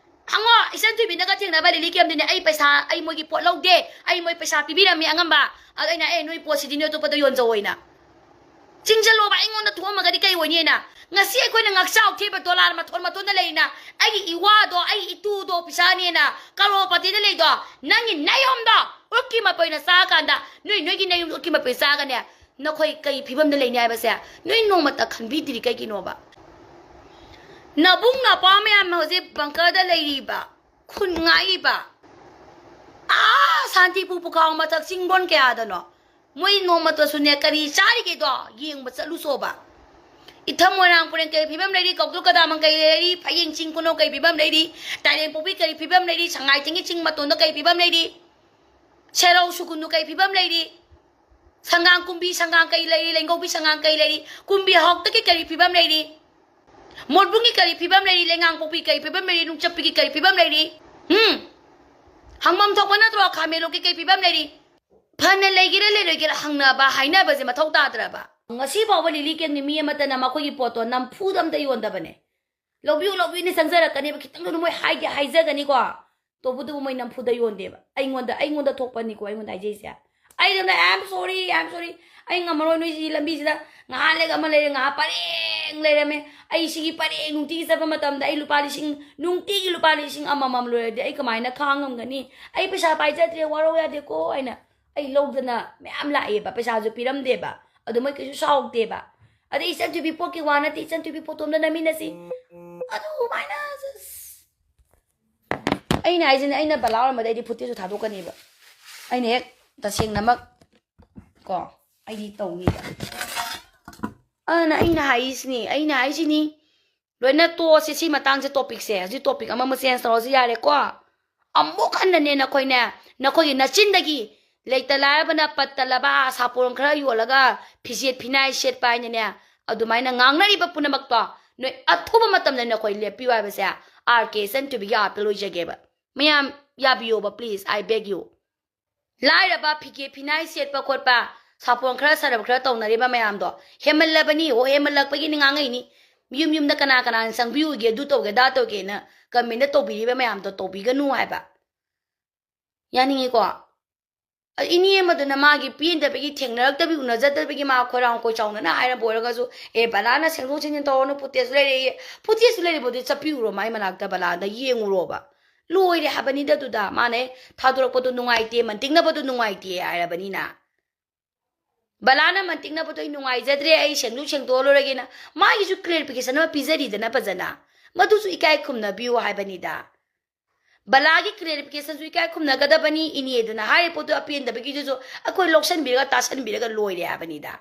ꯍꯪꯉꯣ, ꯏꯆꯟ ꯊꯣꯏꯕꯤꯅꯒ ꯊꯦꯡꯅꯕ ꯂꯤꯂꯤ ꯀꯦꯝꯗꯨꯅꯦ, ꯑꯩ ꯄꯩꯁꯥ, ꯑꯩ ꯃꯣꯏꯒꯤ ꯄꯣꯠ ꯂꯧꯗꯦ, ꯑꯩ ꯃꯣꯏ ꯄꯩꯁꯥ ꯄꯤꯕꯤꯔꯝꯃꯤ ꯑꯉꯝꯕ꯫ ꯑꯗ ꯑꯩꯅ, "ꯑꯦ, ꯅꯣꯏ ꯄꯣꯠꯁꯤꯗꯤ ꯅꯣꯏ ꯑꯇꯣꯞꯄꯗ ꯌꯣꯟꯖꯧ" ꯍꯥꯏꯅ꯫ ꯆꯤꯡꯁꯤꯜꯂꯣꯕ, ꯑꯩꯉꯣꯟꯗ ꯊꯣꯛꯑꯝꯃꯒꯗꯤ ꯀꯩ ꯑꯣꯏꯅꯤꯅ? ꯉꯁꯤ ꯑꯩꯈꯣꯏꯅ ꯉꯛꯆꯥꯎ ꯊꯦꯕ ꯗꯣꯂꯥꯔ ꯃꯊꯣꯟ ꯃꯊꯣꯟꯗ ꯂꯩꯔꯤꯅ, ꯑꯩꯒꯤ ꯏꯋꯥꯗꯣ, ꯑꯩꯒꯤ ꯏꯇꯨꯗꯣ, ꯄꯩꯁꯥꯅꯦꯅ ꯀꯔꯣꯔꯄꯇꯤꯗ ꯂꯩꯗꯣ, ꯅꯪꯒꯤ ꯅꯌꯨꯝꯗꯣ ꯎꯛꯀꯤ ꯃꯄꯩꯅ ꯆꯥꯀꯥꯟꯗ, ꯅꯣꯏ ꯅꯣꯏꯒꯤ ꯅꯌꯨꯝꯗꯣ ꯎꯛꯀꯤ ꯃꯄꯩ ꯆꯥꯒꯅꯦ, ꯅꯈꯣꯏ ꯀꯩ ꯐꯤꯕꯝꯗ ꯂꯩꯅꯤ ꯍꯥꯏꯕꯁꯦ ꯅꯣꯏ ꯅꯣꯡꯃꯇ ꯈꯟꯕꯤꯗ꯭ꯔꯤ ꯀꯩꯒꯤꯅꯣꯕ? ꯅꯕꯨꯡ ꯅꯄꯥ ꯃꯌꯥꯝ ꯍꯧꯖꯤꯛ ꯕꯪꯀꯔꯗ ꯂꯩꯔꯤꯕ, ꯈꯨꯟ ꯉꯥꯛꯏꯕ, ꯑꯥ ꯁꯥꯟꯇꯤꯄꯨꯔ ꯄꯨꯈꯥꯎ ꯃꯊꯛ ꯆꯤꯡꯕꯣꯟ ꯀꯌꯥꯗꯅꯣ? ꯃꯣꯏ ꯅꯣꯡꯃꯇꯁꯨꯅꯦ ꯀꯔꯤ ꯆꯥꯔꯤꯒꯦꯗꯣ ꯌꯦꯡꯕ ꯆꯠꯂꯨꯁꯣꯕ꯫ ꯏꯊꯝ ꯃꯣꯏꯔꯥꯡ ꯄꯨꯔꯦꯟ ꯀꯔꯤ ꯐꯤꯕꯝ ꯂꯩꯔꯤ, ꯀꯧꯗ꯭ꯔꯨ ꯀꯗꯥꯃꯪ ꯀꯔꯤ ꯂꯩꯔꯤ, ꯐꯌꯦꯡ ꯆꯤꯡ ꯈꯨꯅꯧ ꯀꯔꯤ ꯐꯤꯕꯝ ꯂꯩꯔꯤ, ꯇꯥꯏꯔꯦꯟ ꯄꯣꯛꯄꯤ ꯀꯔꯤ ꯐꯤꯕꯝ ꯂꯩꯔꯤ, ꯁꯉꯥꯏ ꯊꯦꯡꯒꯤ ꯆꯤꯡ ꯃꯇꯣꯟꯗ ꯀꯔꯤ ꯐꯤꯕꯝ ꯂꯩꯔꯤ, ꯁꯦꯔꯧ ꯁꯨꯒꯨꯅꯨ ꯀꯔꯤ ꯐꯤꯕꯝ ꯂꯩꯔꯤ, ꯁꯪꯒꯥꯡ ꯀꯨꯝꯕꯤ ꯁꯪꯒꯥꯡ ꯀꯔꯤ ꯂꯩꯔꯤ, ꯂꯦꯡꯒꯧꯕꯤ ꯁꯪꯒꯥꯡ ꯀꯔꯤ ꯂꯩꯔꯤ, ꯀꯨꯝꯕꯤ ꯍꯥꯎꯇꯒꯤ ꯀꯔꯤ ꯐꯤꯕꯝ ꯂꯩꯔꯤ, ꯃꯣꯠꯕꯨꯡꯒꯤ ꯀꯔꯤ ꯐꯤꯕꯝ ꯂꯩꯔꯤ, ꯂꯩꯉꯥꯡ ꯄꯣꯛꯄꯤ ꯀꯔꯤ ꯐꯤꯕꯝ ꯂꯩꯔꯤ, ꯅꯨꯡꯆꯠꯄꯤꯒꯤ ꯀꯔꯤ ꯐꯤꯕꯝ ꯂꯩꯔꯤ? ꯎꯝ? ꯍꯪꯐꯝ ꯊꯣꯛꯄ ꯅꯠꯇ꯭ꯔꯣ? ꯈꯥꯃꯦꯟꯂꯣꯛꯀꯤ ꯀꯔꯤ ꯐꯤꯕꯝ ꯂꯩꯔꯤ? ꯐꯅ ꯂꯩꯒꯦꯔꯥ ꯂꯩꯔꯣꯏꯒꯦꯔꯥ ꯍꯪꯅꯕ ꯍꯥꯏꯅꯕꯁꯦ ꯃꯊꯧ ꯇꯥꯗ꯭ꯔꯕ? ꯉꯁꯤ ꯐꯥꯎꯕ ꯂꯤꯂꯤ ꯀꯦꯝꯒꯤ ꯃꯤ ꯑꯃꯠꯇꯅ ꯃꯈꯣꯏꯒꯤ ꯄꯣꯠꯇꯣ ꯅꯝꯐꯨꯗ ꯑꯝꯇ ꯌꯣꯟꯗꯕꯅꯦ꯫ "ꯂꯧꯕꯤꯌꯨ, ꯂꯧꯕꯤꯌꯨꯅ" ꯆꯪꯖꯔꯛꯀꯅꯦꯕ, ꯈꯤꯇꯪꯗ ꯃꯣꯏ ꯍꯥꯏꯗꯤ ꯍꯥꯏꯖꯒꯅꯤꯀꯣ, ꯇꯧꯕꯇꯕꯨ ꯃꯣꯏ ꯅꯝꯐꯨꯗ ꯌꯣꯟꯗꯦꯕ꯫ ꯑꯩꯉꯣꯟꯗ, ꯑꯩꯉꯣꯟꯗ ꯊꯣꯛꯄꯅꯤꯀꯣ ꯑꯩꯉꯣꯟꯗ ꯍꯥꯏꯖꯩꯁꯦ꯫ ꯑꯩ ꯑꯗꯨꯝꯅ, "I am sorry, I am sorry, ꯑꯩ ꯉꯝꯃꯔꯣꯏ, ꯅꯣꯏꯁꯤ ꯂꯝꯕꯤꯁꯤꯗ ꯉꯥꯏꯍꯥꯛ ꯂꯩꯒ ꯑꯃ ꯂꯩꯔꯦ, ꯉꯥꯏꯍꯥꯛ ꯄꯔꯦꯡ ꯂꯩꯔꯝꯃꯦ, ꯑꯩ ꯁꯤꯒꯤ ꯄꯔꯦꯡ ꯅꯨꯡꯇꯤꯒꯤ ꯆꯠꯄ ꯃꯇꯝꯗ ꯑꯩ ꯂꯨꯄꯥ ꯂꯤꯁꯤꯡ, ꯅꯨꯡꯇꯤꯒꯤ ꯂꯨꯄꯥ ꯂꯤꯁꯤꯡ ꯑꯃꯃꯝ ꯂꯣꯏꯔꯗꯤ ꯑꯩ ꯀꯃꯥꯏꯅ ꯈꯥꯡ ꯉꯝꯒꯅꯤ? ꯑꯩ ꯄꯩꯁꯥ ꯄꯥꯏꯖꯗ꯭ꯔꯦ, ꯋꯥꯔꯧ ꯌꯥꯗꯦꯀꯣ" ꯍꯥꯏꯅ ꯑꯩ ꯂꯧꯗꯅ ꯃꯌꯥꯝ ꯂꯥꯛꯑꯦꯕ, ꯄꯩꯁꯥꯁꯨ ꯄꯤꯔꯝꯗꯦꯕ꯫ ꯑꯗꯨ ꯃꯣꯏ ꯀꯩꯁꯨ ꯁꯥꯎꯗꯦꯕ꯫ ꯑꯗꯩ ꯏꯆꯟ ꯊꯣꯏꯕꯤ ꯄꯣꯠꯀꯤ ꯋꯥ ꯅꯠꯇꯦ, ꯏꯆꯟ ꯊꯣꯏꯕꯤ ꯄꯣꯠꯇꯣꯝꯗ ꯅꯝꯃꯤꯟꯅꯁꯤ꯫ ꯑꯗꯨꯃꯥꯏꯅ just ꯑꯩꯅ ꯍꯥꯏꯁꯤꯅꯦ, ꯑꯩꯅ ꯕꯂꯥ ꯑꯣꯏꯔꯝꯕꯗ ꯑꯩꯗꯤ ꯐꯨꯇꯦꯁꯨ ꯊꯥꯗꯣꯛꯀꯅꯦꯕ꯫ ꯑꯩꯅ ꯍꯦꯛ ꯇꯁꯦꯡꯅꯃꯛ ꯀꯣ, ꯑꯩꯗꯤ ꯇꯧꯅꯤꯕ꯫ ꯑꯗꯨꯅ ꯑꯩꯅ ꯍꯥꯏꯁꯤꯅꯤ, ꯑꯩꯅ ꯍꯥꯏꯁꯤꯅꯤ, ꯂꯣꯏꯅ ꯇꯣꯛꯑꯁꯤ ꯁꯤ ꯃꯇꯥꯡꯁꯦ, ꯇꯣꯄꯤꯛꯁꯦ꯫ ꯍꯧꯖꯤꯛ ꯇꯣꯄꯤꯛ ꯑꯃꯃꯨꯛ ꯆꯦꯟꯖ ꯇꯧꯔꯁꯤ ꯌꯥꯔꯦꯀꯣ꯫ ꯑꯃꯨꯛ ꯍꯟꯅꯅꯦ ꯅꯈꯣꯏꯅꯦ, ꯅꯈꯣꯏꯒꯤ ꯅꯆꯤꯟꯗꯒꯤ ꯂꯩꯇ ꯂꯥꯏꯔꯕꯅ ꯄꯠꯇ ꯂꯕꯥ ꯁꯥꯄꯣꯟ ꯈꯔ ꯌꯣꯜꯂꯒ ꯐꯤꯖꯦꯠ ꯐꯤꯅꯥꯏ ꯁꯦꯠꯄ ꯍꯥꯏꯅꯅꯦ, ꯑꯗꯨꯃꯥꯏꯅ ꯉꯥꯡꯅꯔꯤꯕ ꯄꯨꯝꯅꯃꯛꯇꯣ ꯅꯣꯏ ꯑꯊꯨꯕ ꯃꯇꯝꯗ ꯅꯈꯣꯏ ꯂꯦꯞꯄꯤꯌꯨ ꯍꯥꯏꯕꯁꯦ ꯑꯥꯔ ꯀꯦ ꯁꯟꯇꯨꯕꯤꯒꯤ ꯑꯥꯔꯠꯇ ꯂꯣꯏꯖꯒꯦꯕ꯫ ꯃꯌꯥꯝ ꯌꯥꯕꯤꯌꯣꯕ, please, I beg you. ꯂꯥꯏꯔꯕ ꯐꯤꯒꯦ ꯐꯤꯅꯥꯏ ꯁꯦꯠꯄ ꯈꯣꯠꯄ, ꯁꯥꯄꯣꯟ ꯈꯔ ꯁꯔꯞ ꯈꯔ ꯇꯧꯅꯔꯤꯕ ꯃꯌꯥꯝꯗꯣ ꯍꯦꯟꯃꯜꯂꯕꯅꯤ꯫ ꯑꯣ, ꯍꯦꯟꯃꯜꯂꯛꯄꯒꯤꯅꯤ ꯉꯥꯡꯉꯛꯏꯅꯤ꯫ ꯌꯨꯝ ꯌꯨꯝꯗ ꯀꯅꯥ ꯀꯅꯥꯅ ꯆꯪꯕꯤꯌꯨꯒꯦ, ꯑꯗꯨ ꯇꯧꯒꯦ ꯑꯗꯥ ꯇꯧꯒꯦꯅ ꯀꯃꯦꯟꯗ ꯇꯧꯕꯤꯔꯤꯕ ꯃꯌꯥꯝꯗꯣ ꯇꯧꯕꯤꯒꯅꯨ ꯍꯥꯏꯕ꯫ ꯌꯥꯅꯤꯡꯉꯤꯀꯣ? ꯑ, ꯏꯅꯦ ꯑꯃꯗꯨꯅ ꯃꯥꯒꯤ ꯄꯦꯟꯗꯕꯒꯤ, ꯊꯦꯡꯅꯔꯛꯇꯕꯒꯤ, ꯎꯅꯖꯗꯕꯒꯤ ꯃꯥ ꯈꯣꯏꯔꯥꯡ ꯈꯣꯏꯆꯥꯎꯅꯅ ꯍꯥꯏꯔꯝꯕ ꯑꯣꯏꯔꯒꯁꯨ, "ꯑꯦ, ꯕꯂꯥꯅ ꯁꯦꯡꯗꯣꯛ ꯁꯦꯡꯖꯤꯟ ꯇꯧꯔꯅꯨ, ꯐꯨꯇꯦꯖ ꯂꯩꯔꯛꯑꯦ, ꯐꯨꯇꯦꯖꯁꯨ ꯂꯩꯔꯤꯕꯨꯗꯤ ꯆꯠꯄꯤꯔꯨꯔꯣ ꯃꯥꯏ ꯃꯅꯥꯛꯇ, ꯕꯂꯥꯗ ꯌꯦꯡꯉꯨꯔꯣꯕ꯫ ꯂꯣꯏꯔꯦ ꯍꯥꯏꯕꯅꯤꯗ ꯑꯗꯨꯗ꯫ ꯃꯥꯅ ꯍꯦꯛ ꯊꯥꯗꯣꯔꯛꯄꯗꯣ ꯅꯨꯡꯉꯥꯏꯇꯦ, ꯃꯟꯇꯤꯛꯅꯕꯗꯣ ꯅꯨꯡꯉꯥꯏꯇꯦ ꯍꯥꯏꯔꯕꯅꯤꯅ꯫ ꯕꯂꯥꯅ ꯃꯟꯇꯤꯛꯅꯕꯗꯣ ꯑꯩ ꯅꯨꯡꯉꯥꯏꯖꯗ꯭ꯔꯦ, ꯑꯩ ꯁꯦꯡꯗꯣꯛ ꯁꯦꯡꯗꯣꯛꯍꯜꯂꯨꯔꯒꯦꯅ ꯃꯥꯒꯤꯁꯨ ꯀ꯭ꯂꯦꯔꯤꯐꯤꯀꯦꯁꯟ ꯑꯃ ꯄꯤꯖꯔꯤꯗꯅ ꯐꯖꯅ꯫ ꯃꯗꯨꯁꯨ ꯏꯀꯥꯏ ꯈꯨꯝꯅꯕꯤꯌꯨ ꯍꯥꯏꯕꯅꯤꯗ꯫ ꯕꯂꯥꯒꯤ ꯀ꯭ꯂꯦꯔꯤꯐꯤꯀꯦꯁꯟꯁꯨ ꯏꯀꯥꯏ ꯈꯨꯝꯅꯒꯗꯕꯅꯤ꯫ ꯏꯅꯦꯗꯨꯅ ꯍꯥꯏꯔꯤꯕ ꯄꯣꯠꯇꯨ ꯑꯄꯦꯟꯗꯕꯒꯤꯗꯨꯁꯨ ꯑꯩꯈꯣꯏ ꯂꯧꯁꯟꯕꯤꯔꯒ ꯇꯥꯁꯟꯕꯤꯔꯒ ꯂꯣꯏꯔꯦ ꯍꯥꯏꯕꯅꯤꯗ꯫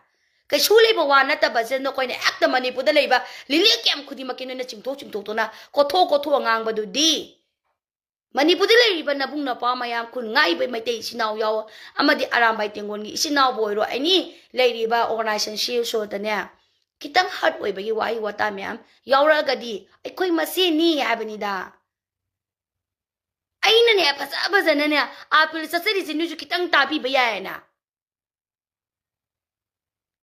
ꯀꯩꯁꯨ ꯂꯩꯕ ꯋꯥ ꯅꯠꯇꯕꯁꯦ꯫ ꯅꯈꯣꯏꯅ ꯍꯦꯛꯇ ꯃꯅꯤꯄꯨꯔꯗ ꯂꯩꯕ ꯂꯤꯂꯤꯛ ꯀꯌꯥꯝ ꯈꯨꯗꯤꯡꯃꯛꯀꯤ ꯅꯣꯏꯅ ꯆꯤꯡꯊꯣꯛ ꯆꯤꯡꯊꯣꯛꯇꯨꯅ ꯀꯣꯊꯣꯛ ꯀꯣꯊꯣꯛꯑ ꯉꯥꯡꯕꯗꯨꯗꯤ꯫ ꯃꯅꯤꯄꯨꯔꯗ ꯂꯩꯔꯤꯕ ꯅꯕꯨꯡ ꯅꯄꯥ ꯃꯌꯥꯝ, ꯈꯨꯟ ꯉꯥꯛꯏꯕ ꯃꯩꯇꯩ ꯏꯆꯤꯟ ꯏꯅꯥꯎ ꯌꯥꯎ ꯑꯃꯗꯤ ꯑꯔꯥꯝꯕꯥꯏ ꯇꯦꯡꯒꯣꯜꯒꯤ ꯏꯆꯤꯟ ꯏꯅꯥꯎꯕꯨ ꯑꯣꯏꯔꯣ, ꯑꯦꯅꯤ ꯂꯩꯔꯤꯕ ꯑꯣꯔꯒꯅꯥꯏꯖꯦꯁꯟ ꯁꯤ ꯁꯣꯗꯅꯦ, ꯈꯤꯇꯪ ꯍꯔꯠ ꯑꯣꯏꯕꯒꯤ ꯋꯥꯍꯩ ꯋꯥꯇꯥ ꯃꯌꯥꯝ ꯌꯥꯎꯔꯛꯑꯒꯗꯤ ꯑꯩꯈꯣꯏ ꯃꯁꯦꯟꯅꯤ ꯍꯥꯏꯕꯅꯤꯗ꯫ ꯑꯩꯅꯅꯦ ꯐꯖ ꯐꯖꯅꯅꯦ ꯑꯥꯄꯤꯜ ꯆꯠꯆꯔꯤꯁꯦ ꯅꯣꯏꯁꯨ ꯈꯤꯇꯪ ꯇꯥꯕꯤꯕ ꯌꯥꯏꯌꯦꯅ꯫